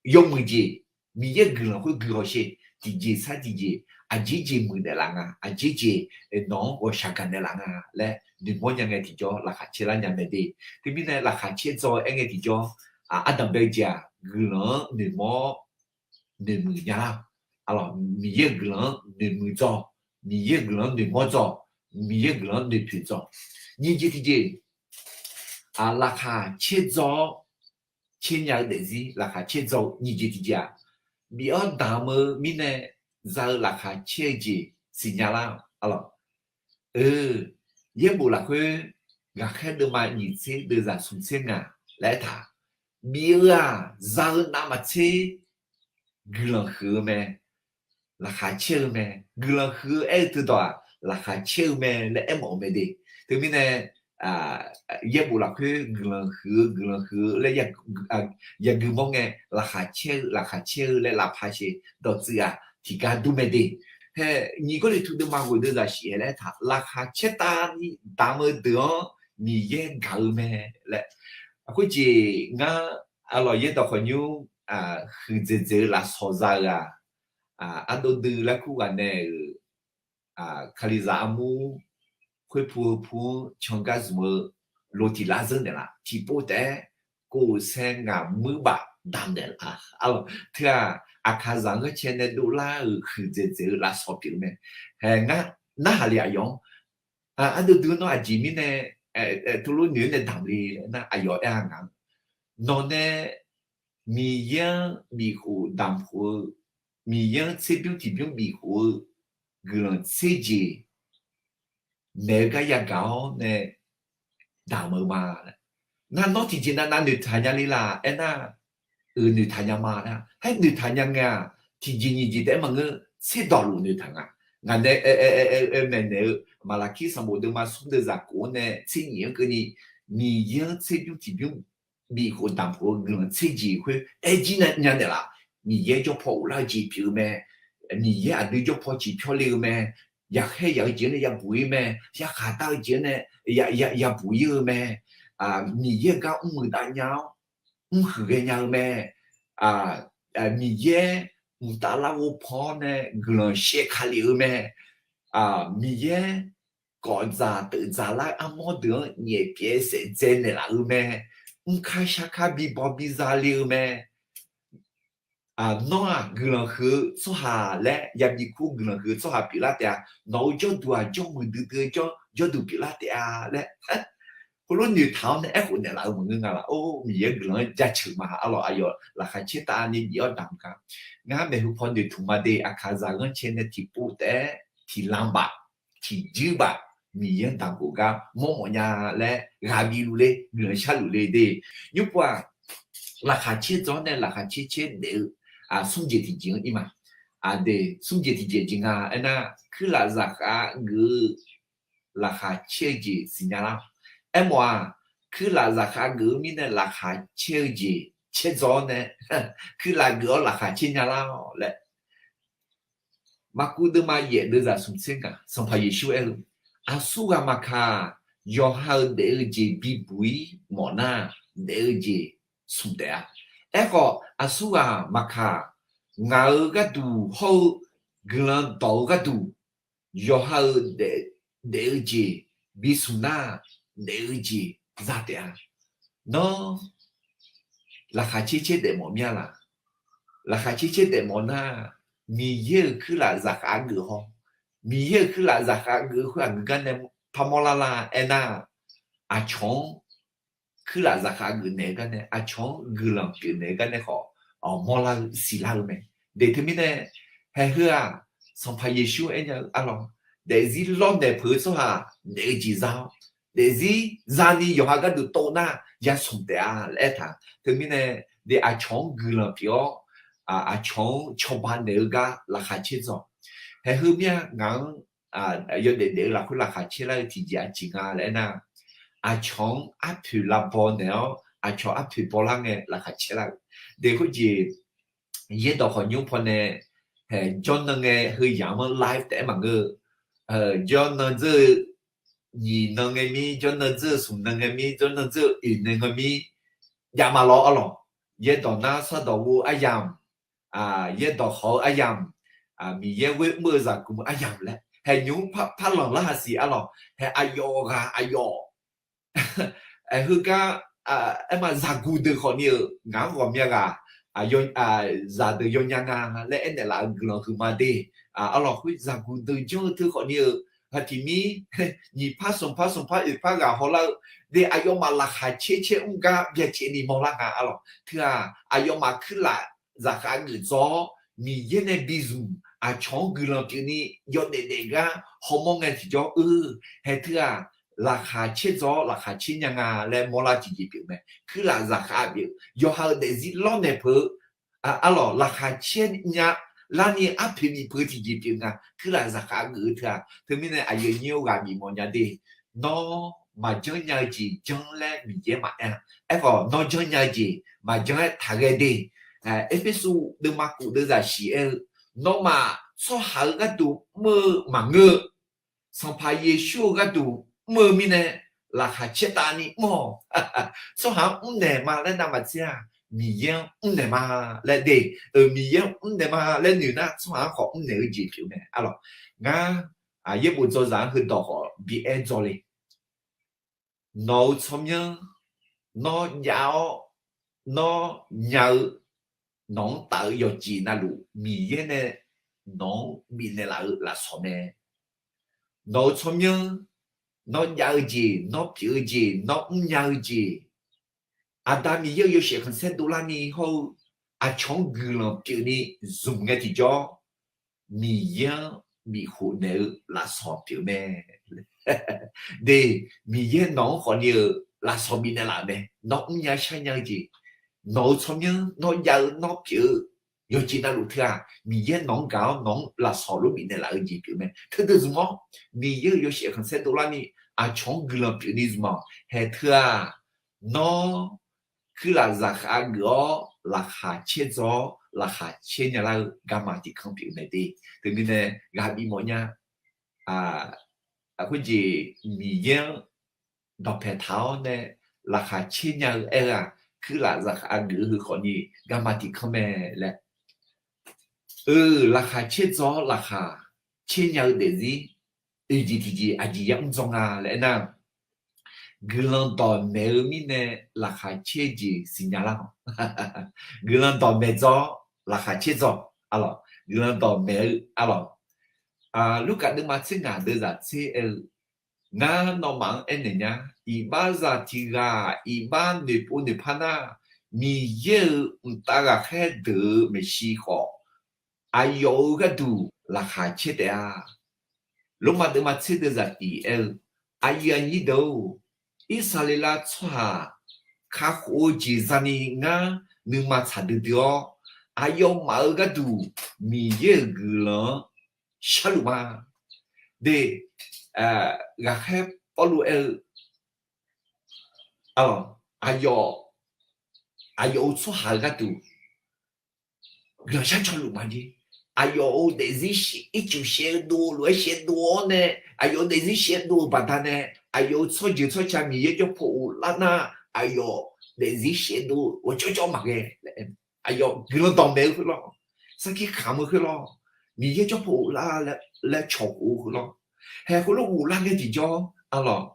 yawmuiq jeq, Miqyaer-euq guiqlanq khoer guiqlanq sher, tiqjeq sar tiqjeq, aqjeq jeq muiqnaeq laf nga, aqjeq jeq nawq-anr ghawqshaq gaqnaeq laf nga laer noeqmawr nya ngae tiqjawr laqkhaq caer lar nya mae de. Teumirnae laqkhaq caerdzaw-eu aer ngae tiqjawr, ardanq bae-eu jeq-aq guiqlanq-anr noeqmawr-awr noeqmuiq nya lar. Miqyaer-euq guiqlanq-anr noeqmuiq dzaw, Miqyaer-euq guiqlanq-anr noeqmawr dzaw, Miqyaer-euq guiqlanq-anr noeqpoeq dzaw. Nyiq jeq tiqjeq, laqkhaq caerdzaw-awr caer nya-eu daefzir laqkhaq caerdzaw-eu nyiq jeq tiqjeq-aq, bif-awr damq-eu mirnae za-eu laqkhaq caer-eu jeq siqnya lar. Arlawq, eu, Yaerbof lafkhoer ghaqkhaer deuvma nyiq tser deuvzaq smq tser ngaq laer aertaq, bif-eu-aq za-eu navmaqtser guiqlanq huiq-eu mae. Laqkhaq caer-eu mae. Guiqlanq huiq-eu aer-eu teudawq-aq laqkhaq caer-eu mae laer aermawf-eu mae de. Teumirnae Yaerbof lafkhoer guiqlanq huiq-eu guiqlanq huiq-eu laer yagui mawr ngae, laqkhaq caer-eu laqkhaq caer-eu laer lavpaq sher dawqtsuif-aq tiqgar dur mae de. Hae, nyiq Gawrliqtu deuvma ghoeq deuvzaq shif-aer laer aertaq, laqkhaq caertavni damq-eu deuq-anr Miqyaer gaq-eu mae laer. Khoerjeq ngar, arlawq, yaerdawq khawqnymr huiqdzaeq dzaeq-eu lafsawq za-eu-aq, ardov dui larkur ghaq nae-euq Kalizaq armur khoerpu heupu-anr cangar zmq-eu lo tiq lar zeur naeqlaf. Tiqpov taef-aer kof saer ngaq muir baf damq naeqlaf. Arlawq, teu-aq, aqkaqzaq-anr ghanrcae nae dovlar-euq huiqdzaeq dzaeq-eu lafsawq pyeuf-eu mae. Hae, narhaq le aqyawf-anr, ardov dui-anr nawr aqjeq mirnae tuvlof noeq-aer nae damq le laer nar, aqyawf aer-a ngaq-anr, nawq nae Miqyaer-anr bifkhof damq khof-eu, Miqyaer-anr tserbymr tiqbymr bifkhof-eu guiqlanq tser jeq maeq-eu gar yagaq-awr nae damq-eu ma. Nar nawr tiqjeq nav nav noeqtaq nya le laf aernar, euq noeqtaq nya ma nar, haer noeqtaq nya ngae-aq, tiqjeq nyiq jeq taef-aer maqngeur, tserdawq luf noeqtaq nga. Ngaq nae aer maeqnaeq-eu Maqlaqkir sanqbof deuvma smr deuvzaq kof-anr nae tser nyiq-anr keuvni, Miqyaer-anr tserbymr tiqbymr bifkhof damq khof-eu guiqlanq tser jeq khoer aer jir nya naeqlaf. Miqyaer jawrpaw ghoflar-eu jeq pyeuf-eu mae. Miqyaer aqdui jawrpaw ciqpyawr le-eu mae. Yaqkhaer yaq-eu jeq-anr nae yabuq ir mae. Yarkhaq dar-eu jeq-anr nae yabuq ir-eu mae. Miqyaer gar mrmuiq dav nya-awr mrhuiq ghaenya-eu mae. Miqyaer mqtav larghov pan-awr nae guiqlanq shaev ka lef-eu mae. Miqyaer gawfdzaq teufdzaq lar-eu armawr deuq-anr nyaef pyaev saef dzae naeqlaf-eu mae. Mrkar sharkar bibaw biza le-eu mae. Nawr-aq guiqlanq huiq-eu tsawrhaq laer, yabi kur guiqlanq huiq-eu tsawrhaq pyeuflar taef-a. Nawq-euq jawrduq-aq jawrmuiq duidui-eu jawrduq pyeuflar taef-a laer, heulof noeqtaq-awr nae aerkhof naeqlaf-eu maqngeur nga laf. Or, Miqyaer guiqlanq-anr jaceuq ma. Arlawq, aqyawf laqkhaq caer tavni bif-awr damq ga. Ngar maeqhu paw noeqtmq ma de. Aqkaqzaq ghanrcae nae tiqpov taef-aer tiqlanq baf tiqjuir baf Miqyaer-anr daqkhof gar mawrmawf nya laer ghaq bif luf le, guiqlanq sharluf le de. Nymrpov-aq, laqkhaq caer dzaw-awr nae laqkhaq caer caer daef-eu smr jeq tiqjeq-anr ir ma. Aqdui smr jeq tiqjeq jeq nga aernar, kuirlaf zaqkhav geuf-eu laqkhaq caer-eu jeq siqnya lar. Aermawf-aq, kuirlaf zaqkhav geuf-eu mirnae laqkhaq caer-eu jeq caer dzaw-awr nae, kuirlaf geuf-awr laqkhaq caer nya lar-awq laer, Maqkuv deuvma yaef deuvzaq smq tser ngaq, Sanqpaq Yeqsur aer-eu, aqsurghaq maqkaq, yawqha-euq daef-eu jeq bibuq-ir mawf nar, daef-eu jeq smq taef-a. Aerkhawf, aqsurghaq maqkaq, ngaq-euq gharduq hawr-eu guiqlanq dawq-eu gharduq, yawqha-euq daef-eu jeq bismq nar, daef-eu jeq za taef-a. Nawr, laqkhaq caer caer daefmawf mir-a laq? Laqkhaq caer caer daefmawf nar, Miqyaer-euq kuirlaf zaqkhav geuf haw. Miqyaer-euq kuirlaf zaqkhav geuf-eu khoer aqgeu gar nae parmawr lar la aernar, aqcawq-anr kuirlaf zaqkhav geuf naeq-eu gar nae, aqcawq-anr guiqlanq pyeuf naeq-eu gar nae khawf, mawrlar-eu siqlar-eu mae. De teumirnae, haeq heu-aq, Sanqpaq Yeqsur aernya-eu arlawq, daefzir lawrnaeq peuq-eu tsawrhaq daef-eu jeq za-awr, daefzir zani yawqha gharduq tov nar yasmq taef-a laer aertaq. Teumirnae, de aqcawq-anr guiqlanq pyeuf-awr, aqcawq-anr cawba naeq-eu gar laqkhaq caer dzaw. Haeq heu mir-a ngaq-anr yawdaef daef-eu lafkhoer laqkhaq caer lar-eu tiqjeq aqjeq nga laer aernar, aqcawq-anr arpoeq lavbaw naeq-awr aqcawq arpoeq bawlar ngae laqkhaq caer lar-eu. De khoerjeq, yaerdawq khawf nymr pawnae, haeq jawrnan ngae heu yamq-anr live taef-aer maqngeur-eu, jawrnan dzeur-eu nyiq nan ngae mir, jawrnan dzeur-eu smq nan ngae mir, jawrnan dzeur-eu oeq nan ngae mir, jav ma lawr arlawq. Yaerdawq nar sardawq ghof-eu aryamq, yaerdawq hawq-eu aryamq, Miqyaer ghoer mr-eu zaqguq aryamq laer haeq nymr par lanq lar haq siq arlawq. Haeq aqyawf ghaq aqyawf heugar, aerma zaqguq deuq khawfni-euq ngaq-anr ghawqmya ghaq, zaqdeuq yawnya nga laer aernaeq laf-eu guiqlanq huiqma de. Arlawq khoer zaqguq deuq janr-eu teu khawfni-euq, hatiq mir, nyiq par smq par smq par oeq par ghaq hawlar-eu, de aqyawfmaf laqkhaq caer caer mr gar byacaevni mawrlar nga arlawq. Teu-aq, aqyawfmaf kuirlaf zaqkhav geuf dzaw-awr, Miqyaer nae bizmq aqcawq-anr guiqlanq pyeufni yawdaef daef gar hawmawr ngae tiqjawr-eu, haeq teu-aq, laqkhaq caer dzaw-awr laqkhaq caer nya nga laer mawrlar tiqjeq pyeuf mae. Kuirlaf zaqkhav pyeuf, yawqha-euq daefzir lawrnaeq peuq-eu, arlawq, laqkhaq caer nya larni arpoeq bif peuq-eu tiqjeq pyeuf nga. Kuirlaf zaqkhav geuf-eu teu-aq, teumirnae aqyuif aqnyir-or ghaq bifmawf nya de. Nawr maqjanr nya-eu jeq janr laer Miqyaer maqaer-a. Aerkhawf nawr janr nya-eu jeq maqjanr-aer taqghae de. Erpersu deuvma kof deuvzaq shiq aer-eu, nawmaf tsawrhaq-euq gharduq mr-eu maqngeur-eu, Sanqpaq Yeqsur-euq gharduq mr-eu mirnae, laqkhaq caertavni mr-awq. Tsawrhaq-anr mrnaeq ma laer navmaqtser-aq, Miqyaer-anr mrnaeq ma laer de. Miqyaer-anr mrnaeq ma laer noeq nar, tsawrhaq-anr khawf mrnaeq-eu jeq pyeuf mae arlawq. Ngar, yaerbof dzawzaq-anr heudawq khawf bi aer dzaw le. Nawq-euq tsawrmyanr, nawr jav-awr, nawr nya-eu, nawq-anr taf-eu yawqjeq navluf Miqyaer nae nawq-anr bifnaeq laf-eu lafsawq mae. Nawq-euq tsawrmyanr, nawr jav-eu jeq, nawr pyeuf-eu jeq, nawr mrnya-eu jeq, Aqda Miqyaer-euq yawshaef khanqsaer dovlarni hawr-eu aqcawq-anr guiqlanq pyeufni zmq ngae tiqjawr, Miqyaer-anr bifkhof naeq-eu lafsawq pyeuf mae. De, Miqyaer nawq-anr khawfni-euq lafsawq bifnaeq laf-euq mae. Nawr mrnya sharnya-eu jeq, nawq-euq tsawrmyanr, nawr jav-eu, nawr pyeuf-eu yawqjeq navluf teu-aq, Miqyaer nawq-anr gaq-awr nawq-anr lafsawq lof bifnaeq laf-eu jeq pyeuf mae. Teudeuq zmq-awr, Miqyaer-euq yawshaef khanqsaer dovlarni aqcawq-anr guiqlanq pyeufni zmq-awq. Haeq teu-aq, nawr kuirlaf zaqkhav geuf-awr laqkhaq caerdzaw-awr laqkhaq caer nya lar-eu garma tiq kanr pyeuf mae de. Teumirnae ghaq bifmawf nya. Khoerjeq Miqyaer-anr dawqpae taq-awr nae laqkhaq caer nya-eu aer-eu-aq, kuirlaf zaqkhav geuf-eu heu khawfni garma tiqkanr mae laer. Eu, laqkhaq caerdzaw-awr laqkhaq caer nya-eu daefzir oeq jeq tiqjeq aqjeq yamr dzaw nga laer aernar, guiqlanq dawqmaeq-eu mirnae laqkhaq caer jeq siqnya lar-awq. Guiqlanq dawqmaeq dzaw-awr laqkhaq caerdzaw, arlawq, guiqlanq dawqmaeq-eu, arlawq, Lurkaf deuvma tser ngaq deuvzaq tser aer-eu, Ngar nawmaf-anr aernaeq nya, iqbaxzaq tiq ghaq iqbax noeqpov noeqpar nar, Miqyaer-euq mqtav ghaqkhaer deuq-euq maeqshi khawf, aqyawf-euq gharduq laqkhaq caer taef-a. Lormav deuvma tser deuvzaq tiq aer-eu, Aqyuif aqnyir deuq-or, Irsaqleqlav tsawrhaq kakhof-eu jeq zani ngar nuima tsaq duidui-awr, aqyawfmaf-euq gharduq Miqyaer-euq guiqlanq-anr sharluf ma. De, ghaqkhaer Pawrluv aer-eu, aqyawf, aqyawf-euq tsawrhaq-euq gharduq guiqlanq shar cawluf ma jeq. Aqyawf-euq daefzir ircuf shaevdov lof-aer shaevdov-awr nae, aqyawf-euq daefzir shaevdov-eu baqdanae, aqyawf-euq tsawrjeuq tsawrca Miqyaer jawr paw ghoflar nar, aqyawf daefzir shaevdov ghawqjawr jawr maqghae. Aqyawf guiqlanq dawqmaeq-eu khoerlawr, sarkir kamq-eu khoerlawr, Miqyaer jawr paw ghoflar laer cawq khof-eu khoerlawr, haeq khoerlof ghoflar ngae tiqjawr, arlawq,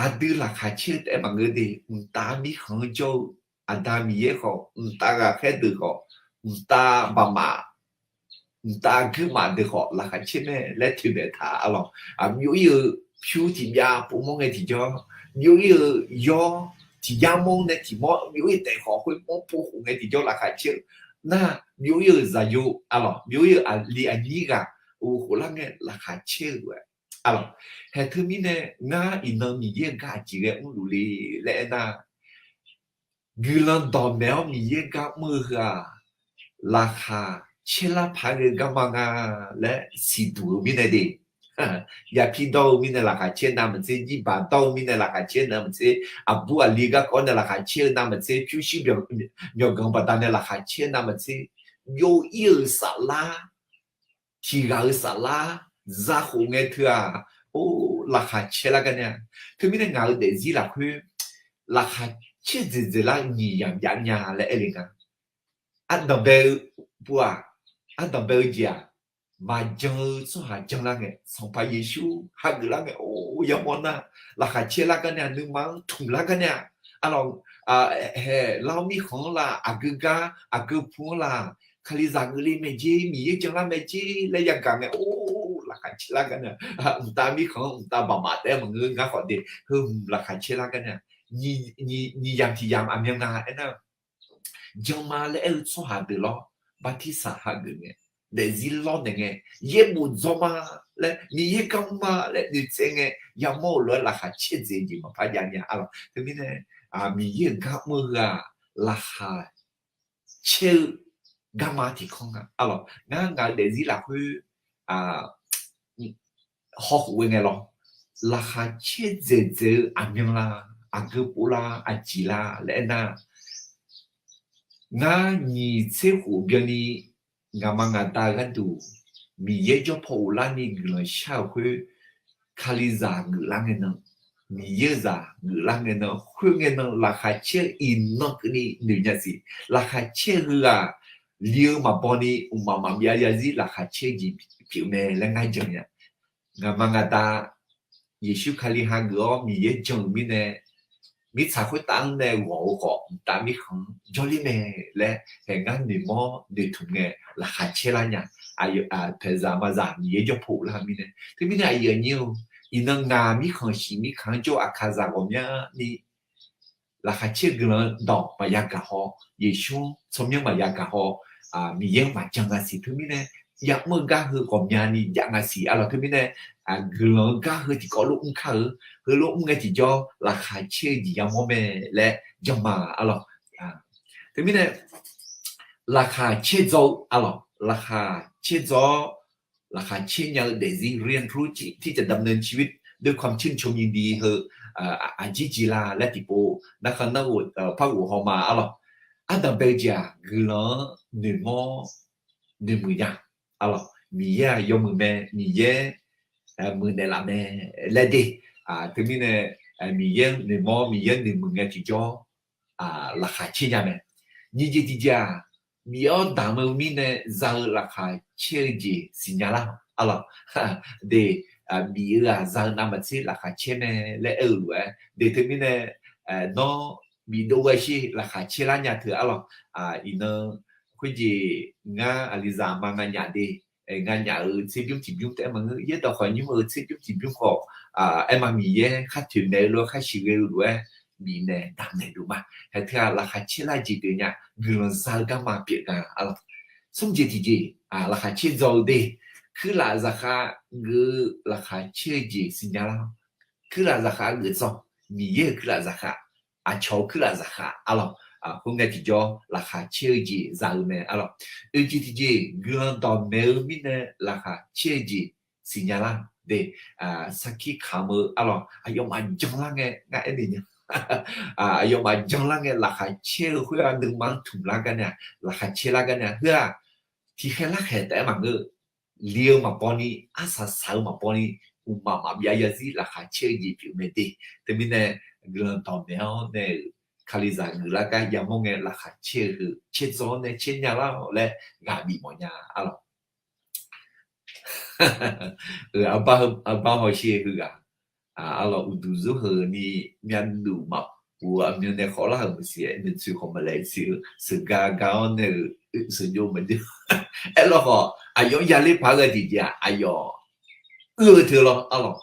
aqdui laqkhaq caer-eu taef-aer maqngeur de, mqtav mirkhanq-anr jawr-eu Aqda Miqyaer khawf, mqtav ghaqkhaer deuq khawf, mqtav baqmaf, mqtav guirmaf deuq khawf laqkhaq caer mae laer toeqmaeq taq, arlawq, byov-ir-eu pyur tiqbyav povmawr ngae tiqjawr, byov-ir-eu yawr tiqyar mawr nae tiqmawr byov-ir taef khawf khoermawr pov khof ngae tiqjawr laqkhaq caer-eu nar, byov-ir-euq zaqyo, arlawq, byov-ir-euq aqli aqnyir ghaq ghofkhof lar ngae laqkhaq caer-eu lof-aer, arlawq, haeq teumirnae ngar iqnan Miqyaer-euq gar aqjeq ghae mrluf le laer aernar, guiqlanq dawqmaeq-awr Miqyaer gar mr-eu heu-aq, laqkhaq caer lar paq-aer ghae garma nga laer siqduq-eu mirnae de. Yapir dawr-eu mirnae laqkhaq caer navmaqtser, jirbaq dawr-eu mirnae laqkhaq caer navmaqtser, aqbur aqli garkawv nae laqkhaq caer-eu navmaqtser, pyurshuir myawqganq baqdanae laqkhaq caer navmaqtser, byov-ir-euq saflar, tiq ghaq-euq saflar zakhof ngae teu-aq, or, laqkhaq caer lar gar nae-a. Teumirnae ngaq-euq daefzir lafkhoer laqkhaq caer dzaeqdzaeq lar nyiq yamq jav nya laer aer le nga. Ardanqbae-eu pov-aq, ardanqbae-eu jeq-aq, maqjan-eu tsawrhaq janlar ngae, Sanqpaq Yeqsur hageuf lar ngae, or, yamawr nar, laqkhaq caer lar gar nae-a, nuima-anr tmq lar gar nae-a, arlawq, haeq lar-awr mirkhanq-anr la, aqgeu gar aqgeu pu-anr la, Kalizaq geufle mae jer, Miqyaer janlar mae jer laer yagaq ngae, or, laqkhaq caer lar gar nae-a, mqtav mirkhanq-anr mqtav baqmaf taef-aer maqngeur, ngar khawf de, heu hmq laqkhaq caer lar gar nae-a, nyiq yamq tiq yamq aqmyan nga aernar, janma laer aer-eu tsawrhaq deuq lawr, bartirsaq hageuf ngae, daefzir lawrnaeq ngae, yaerbof dzaw ma laer, Miqyaer gar mr ma laer noeqtsaev ngae, yamawr-euq lof-aer laqkhaq caer dzaeq jeq maqpar jav nya, arlawq. Teumirnae Miqyaer-euq gar mr-eu heu-aq, laqkhaq caer-eu garma tiqkanr nga, arlawq. Ngar ngaq-euq daefzir lafkhoer hawkhof ghae ngae lawr, laqkhaq caer dzaeqdzaeq-eu aqmyan la, aqgeu pov la, aqjeq la laer aernar, ngar nyiq tser khof byanni ngaqma ngaqda-eu gharduq Miqyaer jawr paw ghoflarni guiqlanq shar-euq khoer, Kalizaq geuflar ngae nan, Miqyaer-eu zaq geuflar ngae nan, khoerngae nan laqkhaq caer-eu iqnan keuvni noeq nya siq. Laqkhaq caer-eu heu-aq, li-eu maqbaw ni mqmaq maqbyav zarzir laqkhaq caer-eu jeq pyeuf mae laer ngar jan nya. Ngaqma ngaqda Yeqsur Kali hageuf-awr Miqyaer jan-euq mirnae, mirtsaq khoertav-anr nae ghawq-eu khawf mqtav mirkhanq-anr jawrler mae laer haeq ngar noeqmawr noeqtmq ngae laqkhaq caer lar nya. Paeqzaq mazaq Miqyaer jawr paw ghoflar-eu mirnae. Teumirnae aqyuif aqnyir-or, iqnan ngaq mirkhanq shiq mirkhanq-anr jawr-eu aqkaqzaq ghawqmyani laqkhaq caer guiqlanq dawq maqya gaq haw, Yeqsur-anr tsawrmyanr maqya gaq haw, Miqyaer-anr maqjan nga siq. Teumirnae yamr-eu gar heu ghawqmyani jav nga siq, arlawq. Teumirnae guiqlanq-eu gar heu tiqkawv lof mr kar-eu, heulof mr ngae tiqjawr laqkhaq caer-eu jeq yamawr mae laer jan ma, arlawq. Teumirnae laqkhaq caer dzaw-eu, arlawq, laqkhaq caer dzaw-awr laqkhaq caer nya-eu daefzir เรียนรู้ที่จะดำเนินชีวิตด้วยความชื่นชมยินดี heu aqjir jeq la laer tiqpov narkhan narghof par ghof haw ma, arlawq. Ardanqbae-eu jeq-aq, guiqlanq-anr noeqmawr noeqmuiq nya, arlawq. Miqyaer-aq yawmuiq mae, Miqyaer muiqnaeq laf mae laer de. Teumirnae Miqyaer noeqmawr, Miqyaer noeqmuiq ngae tiqjawr laqkhaq caer nya mae. Nyiq jeq tiqjeq-aq, bif-awr damq-eu mirnae za-eu laqkhaq caer-eu jeq siqnya lar. Arlawq, de, bif-eu-aq za-eu navmaqtser laqkhaq caer mae laer aer-eu lof-aer de. Teumirnae nawr bifdov ghae shir laqkhaq caer lar nya teu arlawq. Iqnan khoerjeq ngar aqlizaq ma nganyaf de, nganyaf-euq tserbymr tiqbymr taef-aer maqngeur. Yaerdawq khawf nymr-eu tserbymr tiqbymr khawf, aerma Miqyaer khar toeqnaeq-eu lof-aer khar siqghae-eu lof-aer bifnaeq damqnaeq luf ma. Haeq teu-aq laqkhaq caer lar jeq pyeuf nya, guiqlanq za-eu garma pyeuf nga arlawq. Smr jeq tiqjeq, laqkhaq caer dzaw-eu de, kuirlaf zaqkhav geuf-eu laqkhaq caer-eu jeq siqnya lar. Kuirlaf zaqkhav geuf dzaw, Miqyaer-euq kuirlaf zaqkhav, aqcawq-eu kuirlaf zaqkhav arlawq. Khoerngae tiqjawr laqkhaq caer-eu jeq za-eu mae arlawq. Oeq jeq tiqjeq guiqlanq dawqmaeq-eu mirnae laqkhaq caer-eu jeq siqnya lar de. Sarkir kamq-eu arlawq, aqyawfmaf janlar ngae ngar aernaeq nya. Aqyawfmaf janlar ngae laqkhaq caer-eu khoer-aq nuima-anr tmq lar gar nae-aq, laqkhaq caer lar gar nae-aq, heu-aq tiqkhaeq larkhaeq taef-aer maqngeur. Li-eu maqbaw ni, arsaq saq-eu maqbaw ni, uqmaf maqbyav yarzir laqkhaq caer-eu jeq pyeuf mae de. Teumirnae guiqlanq dawqmaeq-awr nae-euq Kalizaq geuflar gar yamawr ngae laqkhaq caer-eu heu caerdzaw-awr nae caer nya lar-awq laer ghaq bif mawf nya arlawq. Arbar hawsher heughaq, arlawq uqduq zeur heu ni myavnuq maqpuq-eu aqmyan nae khawflar-euq maqsiq-aer, noeqtsoeq khawf maqlaeq siq-eu, sheuqgar gar-awr nae-euq sheuqjov maqjawr. Aerlawkhawf aqyawf-anr yaler paq-aer ghae tiqjeq-aq, aqyawf uir-eu teu lawr arlawq.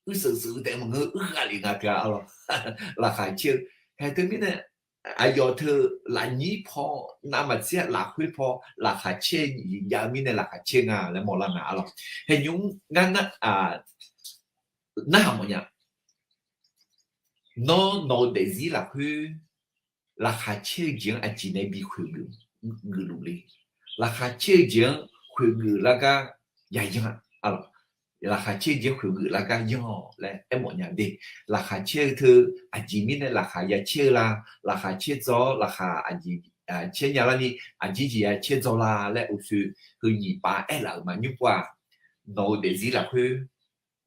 Uir sheuqsheuq-eu taef maqngeur, uir ghaq lef nga teu-a arlawq. Laqkhaq caer-eu haeq teumirnae aqyawf teu lafnyir paw, navmaqtser-a lafkhoer paw laqkhaq caer-eu jeq jav-eu mirnae laqkhaq caer nga laer mawrlar nga arlawq. Haeqnymr ngar narhaq mawfnya. Nawr nawq-eu daefzir lafkhoer laqkhaq caer-eu jeq-anr aqjeq nae bi khoeq geuf geufluf le. Laqkhaq caer-eu jeq-anr khoeq geuf lar gar yayan arlawq. Laqkhaq caer-eu jeq-anr khoeq geuf lar gar yanr-awq laer aermawf nya de. Laqkhaq caer-eu teu aqjeq mirnae laqkhaq ya caer-eu la? Laqkhaq caer dzaw-awr laqkhaq aqjeq caer nya larni aqjeq jeq ya caer dzaw la laer uqshoe heu nyiq pav aerlaf-euq ma. Nymr pov-aq, nawq-eu daefzir lafkhoer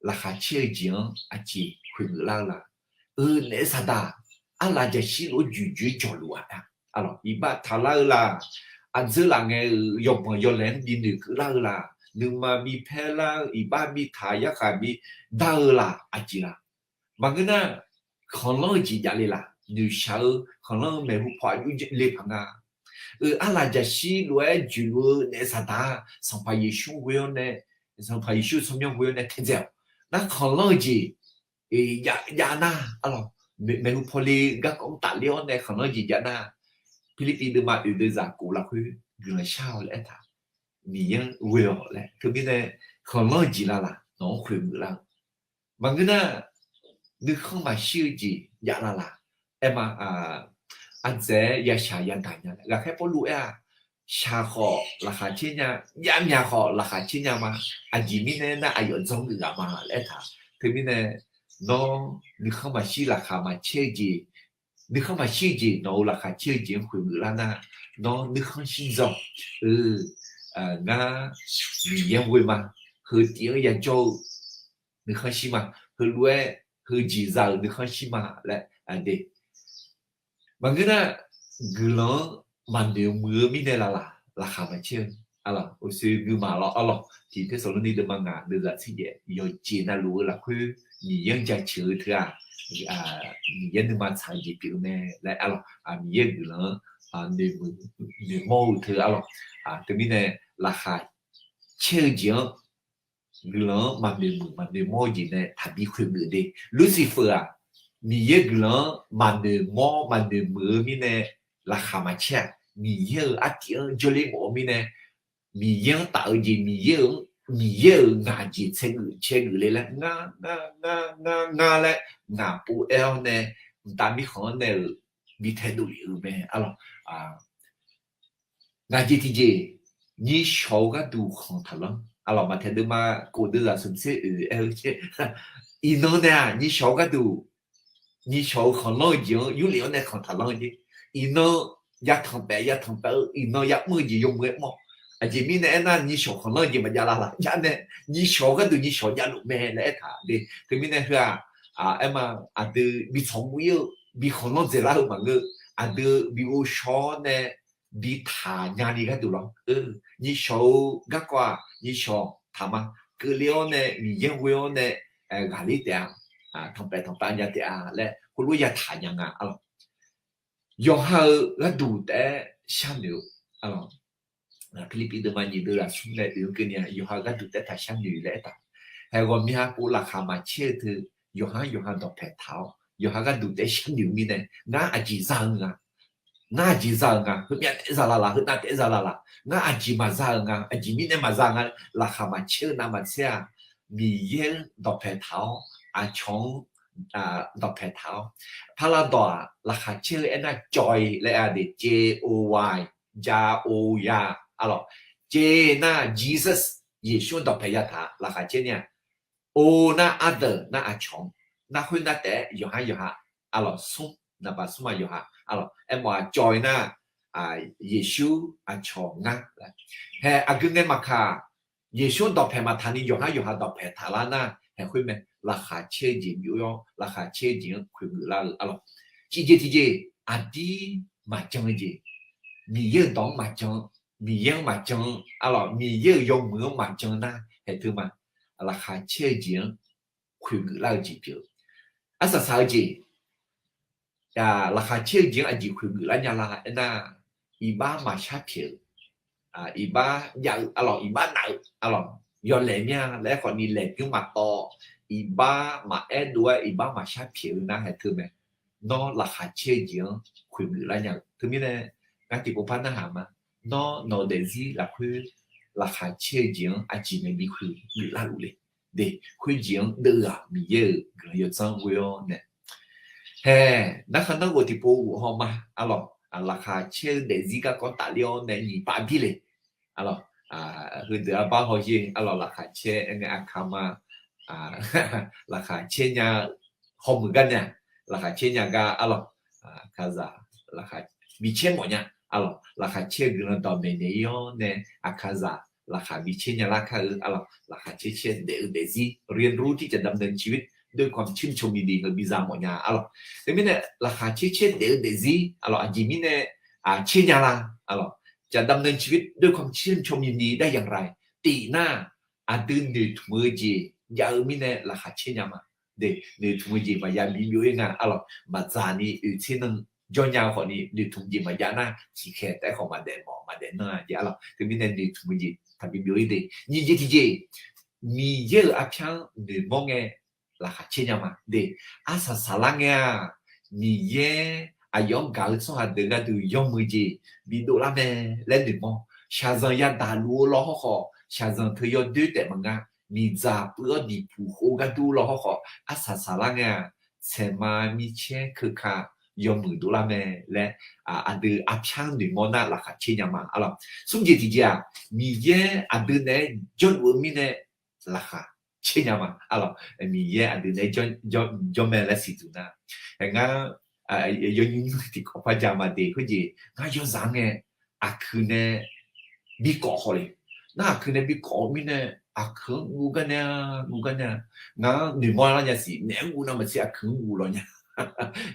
laqkhaq caer-eu jeq-anr aqjeq khoeq geuf lar-eu la? Euq naef saqdaq, arlaf jaqshir lof-aer juiqjoer jawqluf-aq, arlawq iqbax taqlar-eu la? Aqdzeur laf ngae-euq yawbanq yawlaeq-anr bi noeqkeuv lar-eu la? Nuima bi paer lar-eu, iqbax bi taq, yarkhaq bi dar-eu la? Aqjeq la? Maqngeur nar, khanqlanr-eu jeq jav le laq? Noeqshaq-eu khanqlanr-eu maeqhu paw aqjox le paq nga. Euq arlaf jaqshir lof-aer juiqluf-eu naef saqdaq-aq, Sanqpaq Yeqsur ghoe-awr nae, Sanqpaq Yeqsur tsawrmyanr ghoe-awr nae taedzae-awq. Nar khanqlanr-eu jeq jav nar, arlawq maeqhu paw le garkawv-anr tafler-awr nae khanqlanr-eu jeq jav nar, Pirlirpiv deuvma oeq deuvzaq kof lafkhoer guiqlanq shar-awq laer aertaq, Miqyaer-anr ghoe-awq laer. Teumirnae khanqlanr-eu jeq la laq? Nawq-anr khoeq geuf lar-eu. Maqngeur nar, nuikhanr maqshir-eu jeq jav la laq? Aerma, ardzaeq-aer yashaq yadaq nya laer ghaqkhaer Pawrluv aer-aq, shaq khawf laqkhaq caer nya, javmyaq khawf laqkhaq caer nya ma. Aqjeq mirnae aernar, aqyawf dzanr geuf ghaq ma laer aertaq. Teumirnae nawr nuikhanr maqshir laqkhaq maqcaer-eu jeq, nuikhanr maqshir-eu jeq nawq-euq laqkhaq caer-eu jeq-anr khoeq geuf lar nar, nawr nuikhanr shir dzawq-eu, ngar Miqyaer-anr ghoe ma, heu tif-anr yajawr-eu nuikhanr shir ma, heulof-aer heujeq za-euq nuikhanr shir ma laer de. Maqngeur nar, guiqlanq-anr maqnoeq muiq-eu mirnae la laq? Laqkhaq maqcaer-eu, arlawq uqshoe nuima lawr, arlawq tiq Tersaqlorni deuvma ngaq deuvzaq tser jaev yawqjeq navluf-eu lafkhoer Miqyaer-anr jaceuq-eu teu-aq, Miqyaer nuima tsaq-eu jeq pyeuf-eu mae laer, arlawq Miqyaer guiqlanq-anr noeqmawr-eu teu, arlawq teumirnae laqkhaq caer-eu jeq-anr guiqlanq-anr maqnoeq muiq maqnoeq mawr-eu jeq nae taqbi khoeq geuf de. Lursifeu-aq, Miqyaer guiqlanq-anr maqnoeq mawr maqnoeq muiq-eu mirnae laqkhaq maqcaer-aq, Miqyaer-euq artiv-anr jawrler mawf-eu mirnae, Miqyaer-anr taf-eu jeq, Miqyaer-euq, Miqyaer-euq ngaq jeq tsaev geuf tsaev geuf le laer ngar ngar ngar ngar ngar laer ngaq pov aer-awr nae, mqtav mirkhanq-anr nae-euq bi taedov lef-euq mae, arlawq. Ngaq jeq tiqjeq, nyishawq-eu gharduq khanq taqlanr, arlawq Maqtaeq deuvma kof deuvzaq smq tser oeq aer-eu caer, iqnan nae-aq nyishawq-eu gharduq, nyishawq-eu khanqlanr-eu jeq-anr yurlef-awr nae khanq taqlanr-eu jeq. Iqnan yatanq paef yatanq paef-eu, iqnan yamr-eu jeq yawmuiq-aer mr-awq. Aqjeq mirnae aernar, nyishawq khanqlanr-eu jeq maqjav la laq? Jav nae, nyishawq-eu gharduq nyishawq javluf mae laer aertaq de. Teumirnae heu-aq, aerma aqdui bi tsawq mr ir-eu bi khanqlanr dzaeqlar-eu maqngeur. Aqdui bi ghovshaw-awr nae bi taqnya ni gharduq lawr. Nyiqshawq-eu garkawv-aq, nyiqshawq taqma. Keuvle-awr nae Miqyaer ghoe-awr nae ghaqler taef-a, tanqpaef tanqpav nya taef-a laer heulof ya taqnya nga arlawq. Yawqha-euq gharduq taef-aer sharnoeq-eu arlawq. Pirlirpiv deuvma nyiq deuv lafsmr nae oe-eu keuvni-aq, yawqha-euq gharduq taef-aer taq sharnoeq laer aertaq. Haeq ghawqmya pov laqkhaq maqcaer-eu teu, yawqha-anr yawqha dawqpaeq taq-awr, yawqha gharduq taef-aer sharnoeq-eu mirnae, ngar aqjeq za-eu nga, ngar aqjeq za-euq nga, heumyav taef-aer za la laq, heunav taef-aer za la laq, ngar aqjeq maqza-euq nga, aqjeq mirnae maqza nga, laqkhaq maqcaer-eu navmaqtser-aq, Miqyaer-anr dawqpaeq taq-awr, aqcawq-anr dawqpaeq taq-awr, parlar dawq-aq, laqkhaq caer-eu aernar joy laer-a de, J O Y, ja o ya, arlawq. J nar Jesus, Yeqsur-anr dawqpaeq yataq laqkhaq caer nya. O nar other nar aqcawq-anr, nar khoernar taef-aer yawqha yawqha, arlawq, smr, naqbaq smr-aq yawqha, arlawq, aermawf-aq joy nar, Yeqsur, aqcawq, ngar. Haeq aqgeu ngae maqkaq, Yeqsur-anr dawqpaeq maqtaq ni yawqha yawqha dawqpaeq taqlar nar, haeq khoer mae, laqkhaq caer-eu jeq byov-awr, laqkhaq caer-eu jeq-anr khoeqgeuf lar-eu arlawq. Tiqjeq tiqjeq, aqdir maqjan-eu jeq, Miqyaer-euq dawq-anr maqjan, Miqyaer-anr maqjan, arlawq, Miqyaer-euq yawmuiq-anr maqjan nar, haeq teu ma, laqkhaq caer-eu jeq-anr khoeqgeuf lar-eu jeq pyeuf-eu. Arsaq saq-eu jeq, laqkhaq caer-eu jeq-anr aqjeq khoeqgeuf lar nya la aernar, iqbax maqshar pyaeq-eu, iqbax jav-eu arlawq, iqbax naf-eu arlawq, yawlaeq mya laer khawfni laeq bymr maqtawv, iqbax maqaer dov-aer iqbax maqshar pyaeq-eu nar haeq teu mae. Nawr laqkhaq caer-eu jeq-anr khoeqgeuf lar nya-eu teumirnae, ngar tiqpov par narhaq ma. Nawr nawq-eu daefzir lafkhoer laqkhaq caer-eu jeq-anr aqjeq nae bi khoeqgeuf larluf le. De, khoerjeq-anr deuv-aq Miqyaer-euq guiqlanq yawdzanr ghoe-awr nae. Haeq, narkhan narghof tiqpov ghof haw ma, arlawq, laqkhaq caer-eu daefzir garkawv tafler-awr nae nyiq pav bir le. Arlawq, heudeuq arbar hawsher, arlawq, laqkhaq caer aer ngae aqkaq ma, laqkhaq caer nya-eu hawmuiq gar nae, laqkhaq caer nya gar arlawq, aqkaqzaq, laqkhaq bi caer mawf nya, arlawq, laqkhaq caer-eu guiqlanq dawqmaeq naeq-ir-awr nae, aqkaqzaq laqkhaq bi caer nya lar kar-eu arlawq, laqkhaq caer caer daef-eu daefzir เรียนรู้ที่จะดำเนินชีวิตด้วยความชื่นชมยินดี heu biza mawf nya arlawq. Teumirnae laqkhaq caer caer daef-eu daefzir arlawq, aqjeq mirnae caer nya la arlawq, จะดำเนินชีวิตด้วยความชื่นชมยินดีได้อย่างไร tiq nar, aqdui noeqtmq-eu jeq jav-eu mirnae laqkhaq caer nya ma. De, noeqtmq-eu jeq maqya bi byov-ir nga arlawq, maqdzaq ni oeqtser nan jawr nya-eu khawfni noeqtmq jeq maqjav nar tiqkhaeq taef-aer khawf maqdaef mawf maqdaef nan-a jeq arlawq. Teumirnae noeqtmq-eu jeq taqbi byov-ir de. Nyiq jeq tiqjeq, Miqyaer-euq arpyar-anr noeqmawr ngae laqkhaq caer nya ma. De, arsaq saqlar ngae-aq, Miqyaer aqyawf-anr gaq-eu tsawrhaq deuq gharduq yawmuiq jeq bidov lar mae laer noeqmawr. Shaqzanq yadaq luf-eu law hawrkhawf, shaqzanq teu yawdoer taef maqnga. Miqdzaq puiv-awr diqpuq khof gharduq law hawrkhawf, arsaq saqlar ngae-aq, saeqma micaer keuka yawmuiq dovlar mae laer, aqdui arpyar-anr noeqmawr nar laqkhaq caer nya ma arlawq. Smr jeq tiqjeq-aq, Miqyaer aqdui naeq-aer jawrluf-eu mirnae laqkhaq caer nya ma arlawq. Miqyaer aqdui naeq-aer jawr mae laer siqduq nar, ngar yawnymr tiqkawv par ja ma de. Khoerjeq ngar yawzaq-anr ngae aqkuiq nae bikawv khawf le. Nar aqkuiq nae bikawv-eu mirnae, aqkuiq-anr guv gar nae-a, guv gar nae-a. Ngar noeqmawr lar nya siq, naeq-aer guv navmaqtser aqkuiq-anr guv lawq nya.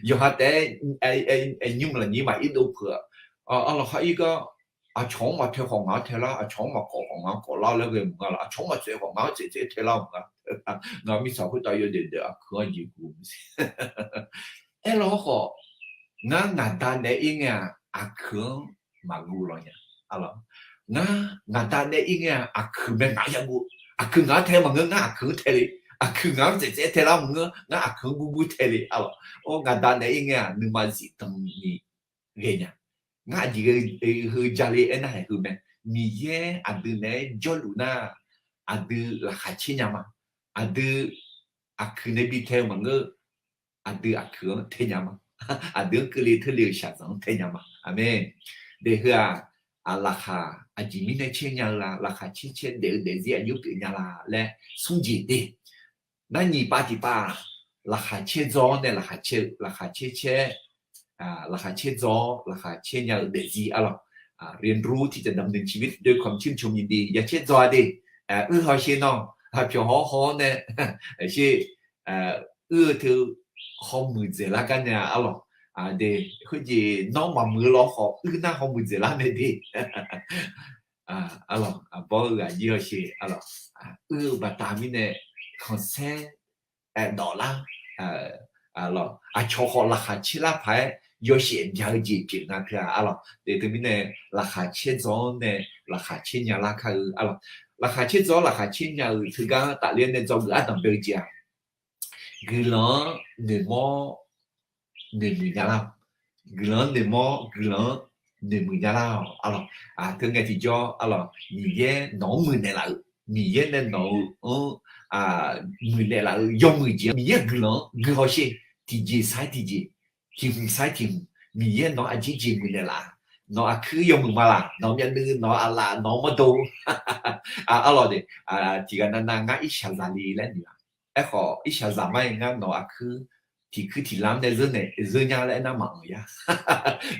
Yawqha taef-aer nymr lafnyir maq-ir dov peuq-a. Arlawq khar-ir gar, aqcawq-anr maqtae khawf ngaq-anr tae lar, aqcawq-anr maqkawv khawf ngaq-anr kawv lar laer ghae mq nga laf, aqcawq-anr maqtsaev khawf ngaq-anr tsaev tsaev tae lar mq nga. Ngaq mirtsaq khoertav yawdaef daef aqkuiq-anr jeq guv maqsiq. Aerlar hawrkhawf, ngar ngaq da naeq-aer ir ngae-aq, aqkuiq-anr maqguv lawq nya. Ngar ngaq da naeq-aer ir ngae-aq, aqkuiq mae ngaq-anr ya guv. Aqkuiq ngaq-anr tae maqngeur, ngar aqkuiq-anr tae le. Aqkuiq ngaq-anr tsaev tsaev tae lar maqngeur, ngar aqkuiq-anr guv guv tae le arlawq. Or, ngaq da naeq-aer ir ngae-aq, nuima zif dan ni ghae nya. Ngar aqjeq heu ja le aernar haeq heu mae. Miqyaer aqdui naeq-aer jawrluf nar, aqdui laqkhaq caer nya ma. Aqdui aqkuiq nae bi tae-eu maqngeur, aqdui aqkuiq-anr tae nya ma. Aqdui-anr keuvle teule-euq shaqzanq-anr tae nya ma. Aqmeq. Daef heu-aq, laqkhaq aqjeq mirnae caer nya-eu la, laqkhaq caer caer daef-eu daefzir aqjox pyeuf nya la laer smr jeq de. Nar nyiq pav tiq pav, laqkhaq caer dzaw-awr nae laqkhaq caer-eu, laqkhaq caer caer, laqkhaq caer dzaw-awr laqkhaq caer nya-eu daefzir arlawq. เรียนรู้ที่จะดำเนินชีวิตด้วยความชื่นชมยินดี ya caer dzaw-a de. Uir haw sher nawr, pyawq haw haw-awr nae, sher, uir-eu teu hawmuiq dzaeqlar gar nae-a arlawq. De, khoerjeq nawr maqmuiq-eu lawr khawf uir nar hawmuiq dzaeqlar mae de. Arlawq, aqbawr-eu ghaq jir hawsher arlawq, uir-eu baqda mirnae khanqsaer aerdawf lar. Aqcawq khawf laqkhaq caer lar paq-aer yawshaef bya-eu jeq pyeuf nga teu-aq arlawq. Teumirnae laqkhaq caer dzaw-anr nae laqkhaq caer nya lar kar-eu arlawq. Laqkhaq caer dzaw-awr laqkhaq caer nya-euq teugar tafler-anr nae dzawgeuf ardanq bae-eu jeq-aq, guiqlanq-anr noeqmawr noeqmuiq nya lar-awq. Guiqlanq-anr noeqmawr guiqlanq-anr noeqmuiq nya lar-awq arlawq. Teu ngae tiqjawr arlawq, Miqyaer nawq-anr muiqnaeq laf-euq, Miqyaer nae nawq-eu anr muiqnaeq laf-euq yawmuiq jeq-anr Miqyaer-euq guiqlanq-anr guihaw sher. Tiqjeq sar-aer tiqjeq, tiq hmq sar-aer tiq hmq, Miqyaer nawq-anr aqjeq jeq muiqnaeq laf-a. Nawq aqkuir yawmuiq ma laq, nawq myavnuiv, nawq aqlaf, nawq mawrdo. Arlawq de, tiqghaq navnav ngar irshaqzaq le laer noeq-a. Aerkhawf irshaqzaq mar-aer ngar nawq aqkuir tiq kuir tiq lam nae zeur naeq zeur nya laer aernar maqanr ya.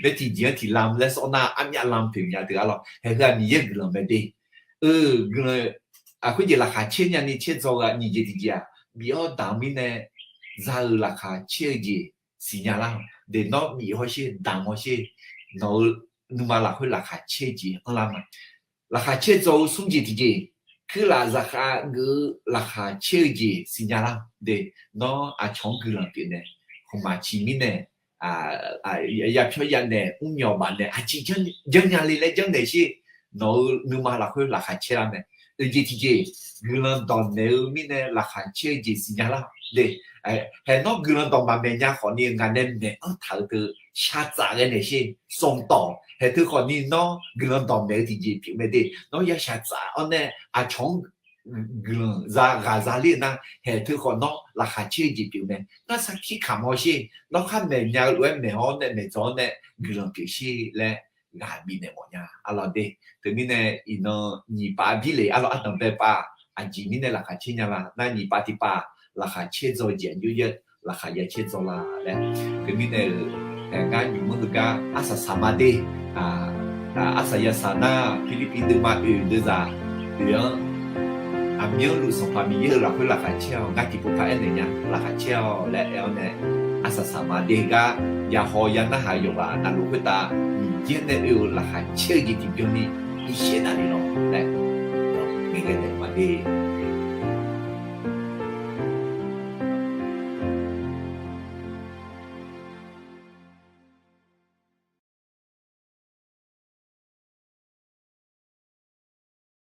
Mae tiqjeq-anr tiq lam laer sawr nar armyav lam pyeuf nya teu arlawq. Haeq heu-aq Miqyaer guiqlanq mae de. Eu, guiqlanq, khoerjeq laqkhaq caer nyani caer dzaw-eu-aq nyiq jeq tiqjeq-aq, bif-awr damq mirnae za-eu laqkhaq caer-eu jeq siqnya lar-awq. De nawr bif hawsher, damq hawsher, nawq-eu nuima lafkhoer laqkhaq caer-eu jeq anrlar ma. Laqkhaq caer dzaw-eu smr jeq tiqjeq, kuirlaf zaqkhav geuf-eu laqkhaq caer-eu jeq siqnya lar. De, nawr aqcawq-anr guiqlanq pyeuf nae, khmqmaq ciq mirnae, yapyawr yanaeq mrmyawq baf naeq aqciq janrnya le laer janrnaeq sher. Nawq-eu nuima lafkhoer laqkhaq caer lar mae. Oeq jeq tiqjeq, guiqlanq dawqnaeq-eu mirnae laqkhaq caer-eu jeq siqnya lar. De, haeq nawr guiqlanq dawq maqmaeq nya khawfni ngaq nae maeq-anr taq-eu teu shaqtsaf ghae naeq sher. Sanqtawf haeq teu khawfni nawr guiqlanq dawq maeq-eu tiqjeq pyeuf mae de. Nawr ya shaqtsaf-awr nae aqcawq-anr guiqlanq za ghaq za ler-eu nar, haeq teu khawf nawr laqkhaq caer-eu jeq pyeuf mae. Nar sarkir kamq hawsher. Nawr khar maeq nya-eu lof-aer maeq-awr nae maeqdzawq-awr nae guiqlanq pyeuf sher laer ghaq bifnaeq mawf nya arlawq de. Teumirnae iqnan nyiq pav birle arlawq, ardanq bae pav aqjeq mirnae laqkhaq caer nya la nar, nyiq pav tiqpav laqkhaq caer dzaw jeq aqjox yaer laqkhaq ya caer dzaw la laer. Teumirnae-euq ngar nymq mr heugar arsaq saq ma de. Arsaq ya saq nar, Pirlirpiv deuvma oeq deuvzaq oeq-anr, aqmyanluf Sanqpaq Miqyaer-euq lafkhoer laqkhaq caer-awq, ngar tiqpov par aernaeq nya laqkhaq caer-awq laer aer-awr nae, arsaq saq ma de heugar ya haw ya narhaq yawqghaq navluf khoertav Miqyaer nae oe-eu laqkhaq caer-eu jeq tiqbyan ni irshaev davle lawr laer ngaeqghae naeq ma de.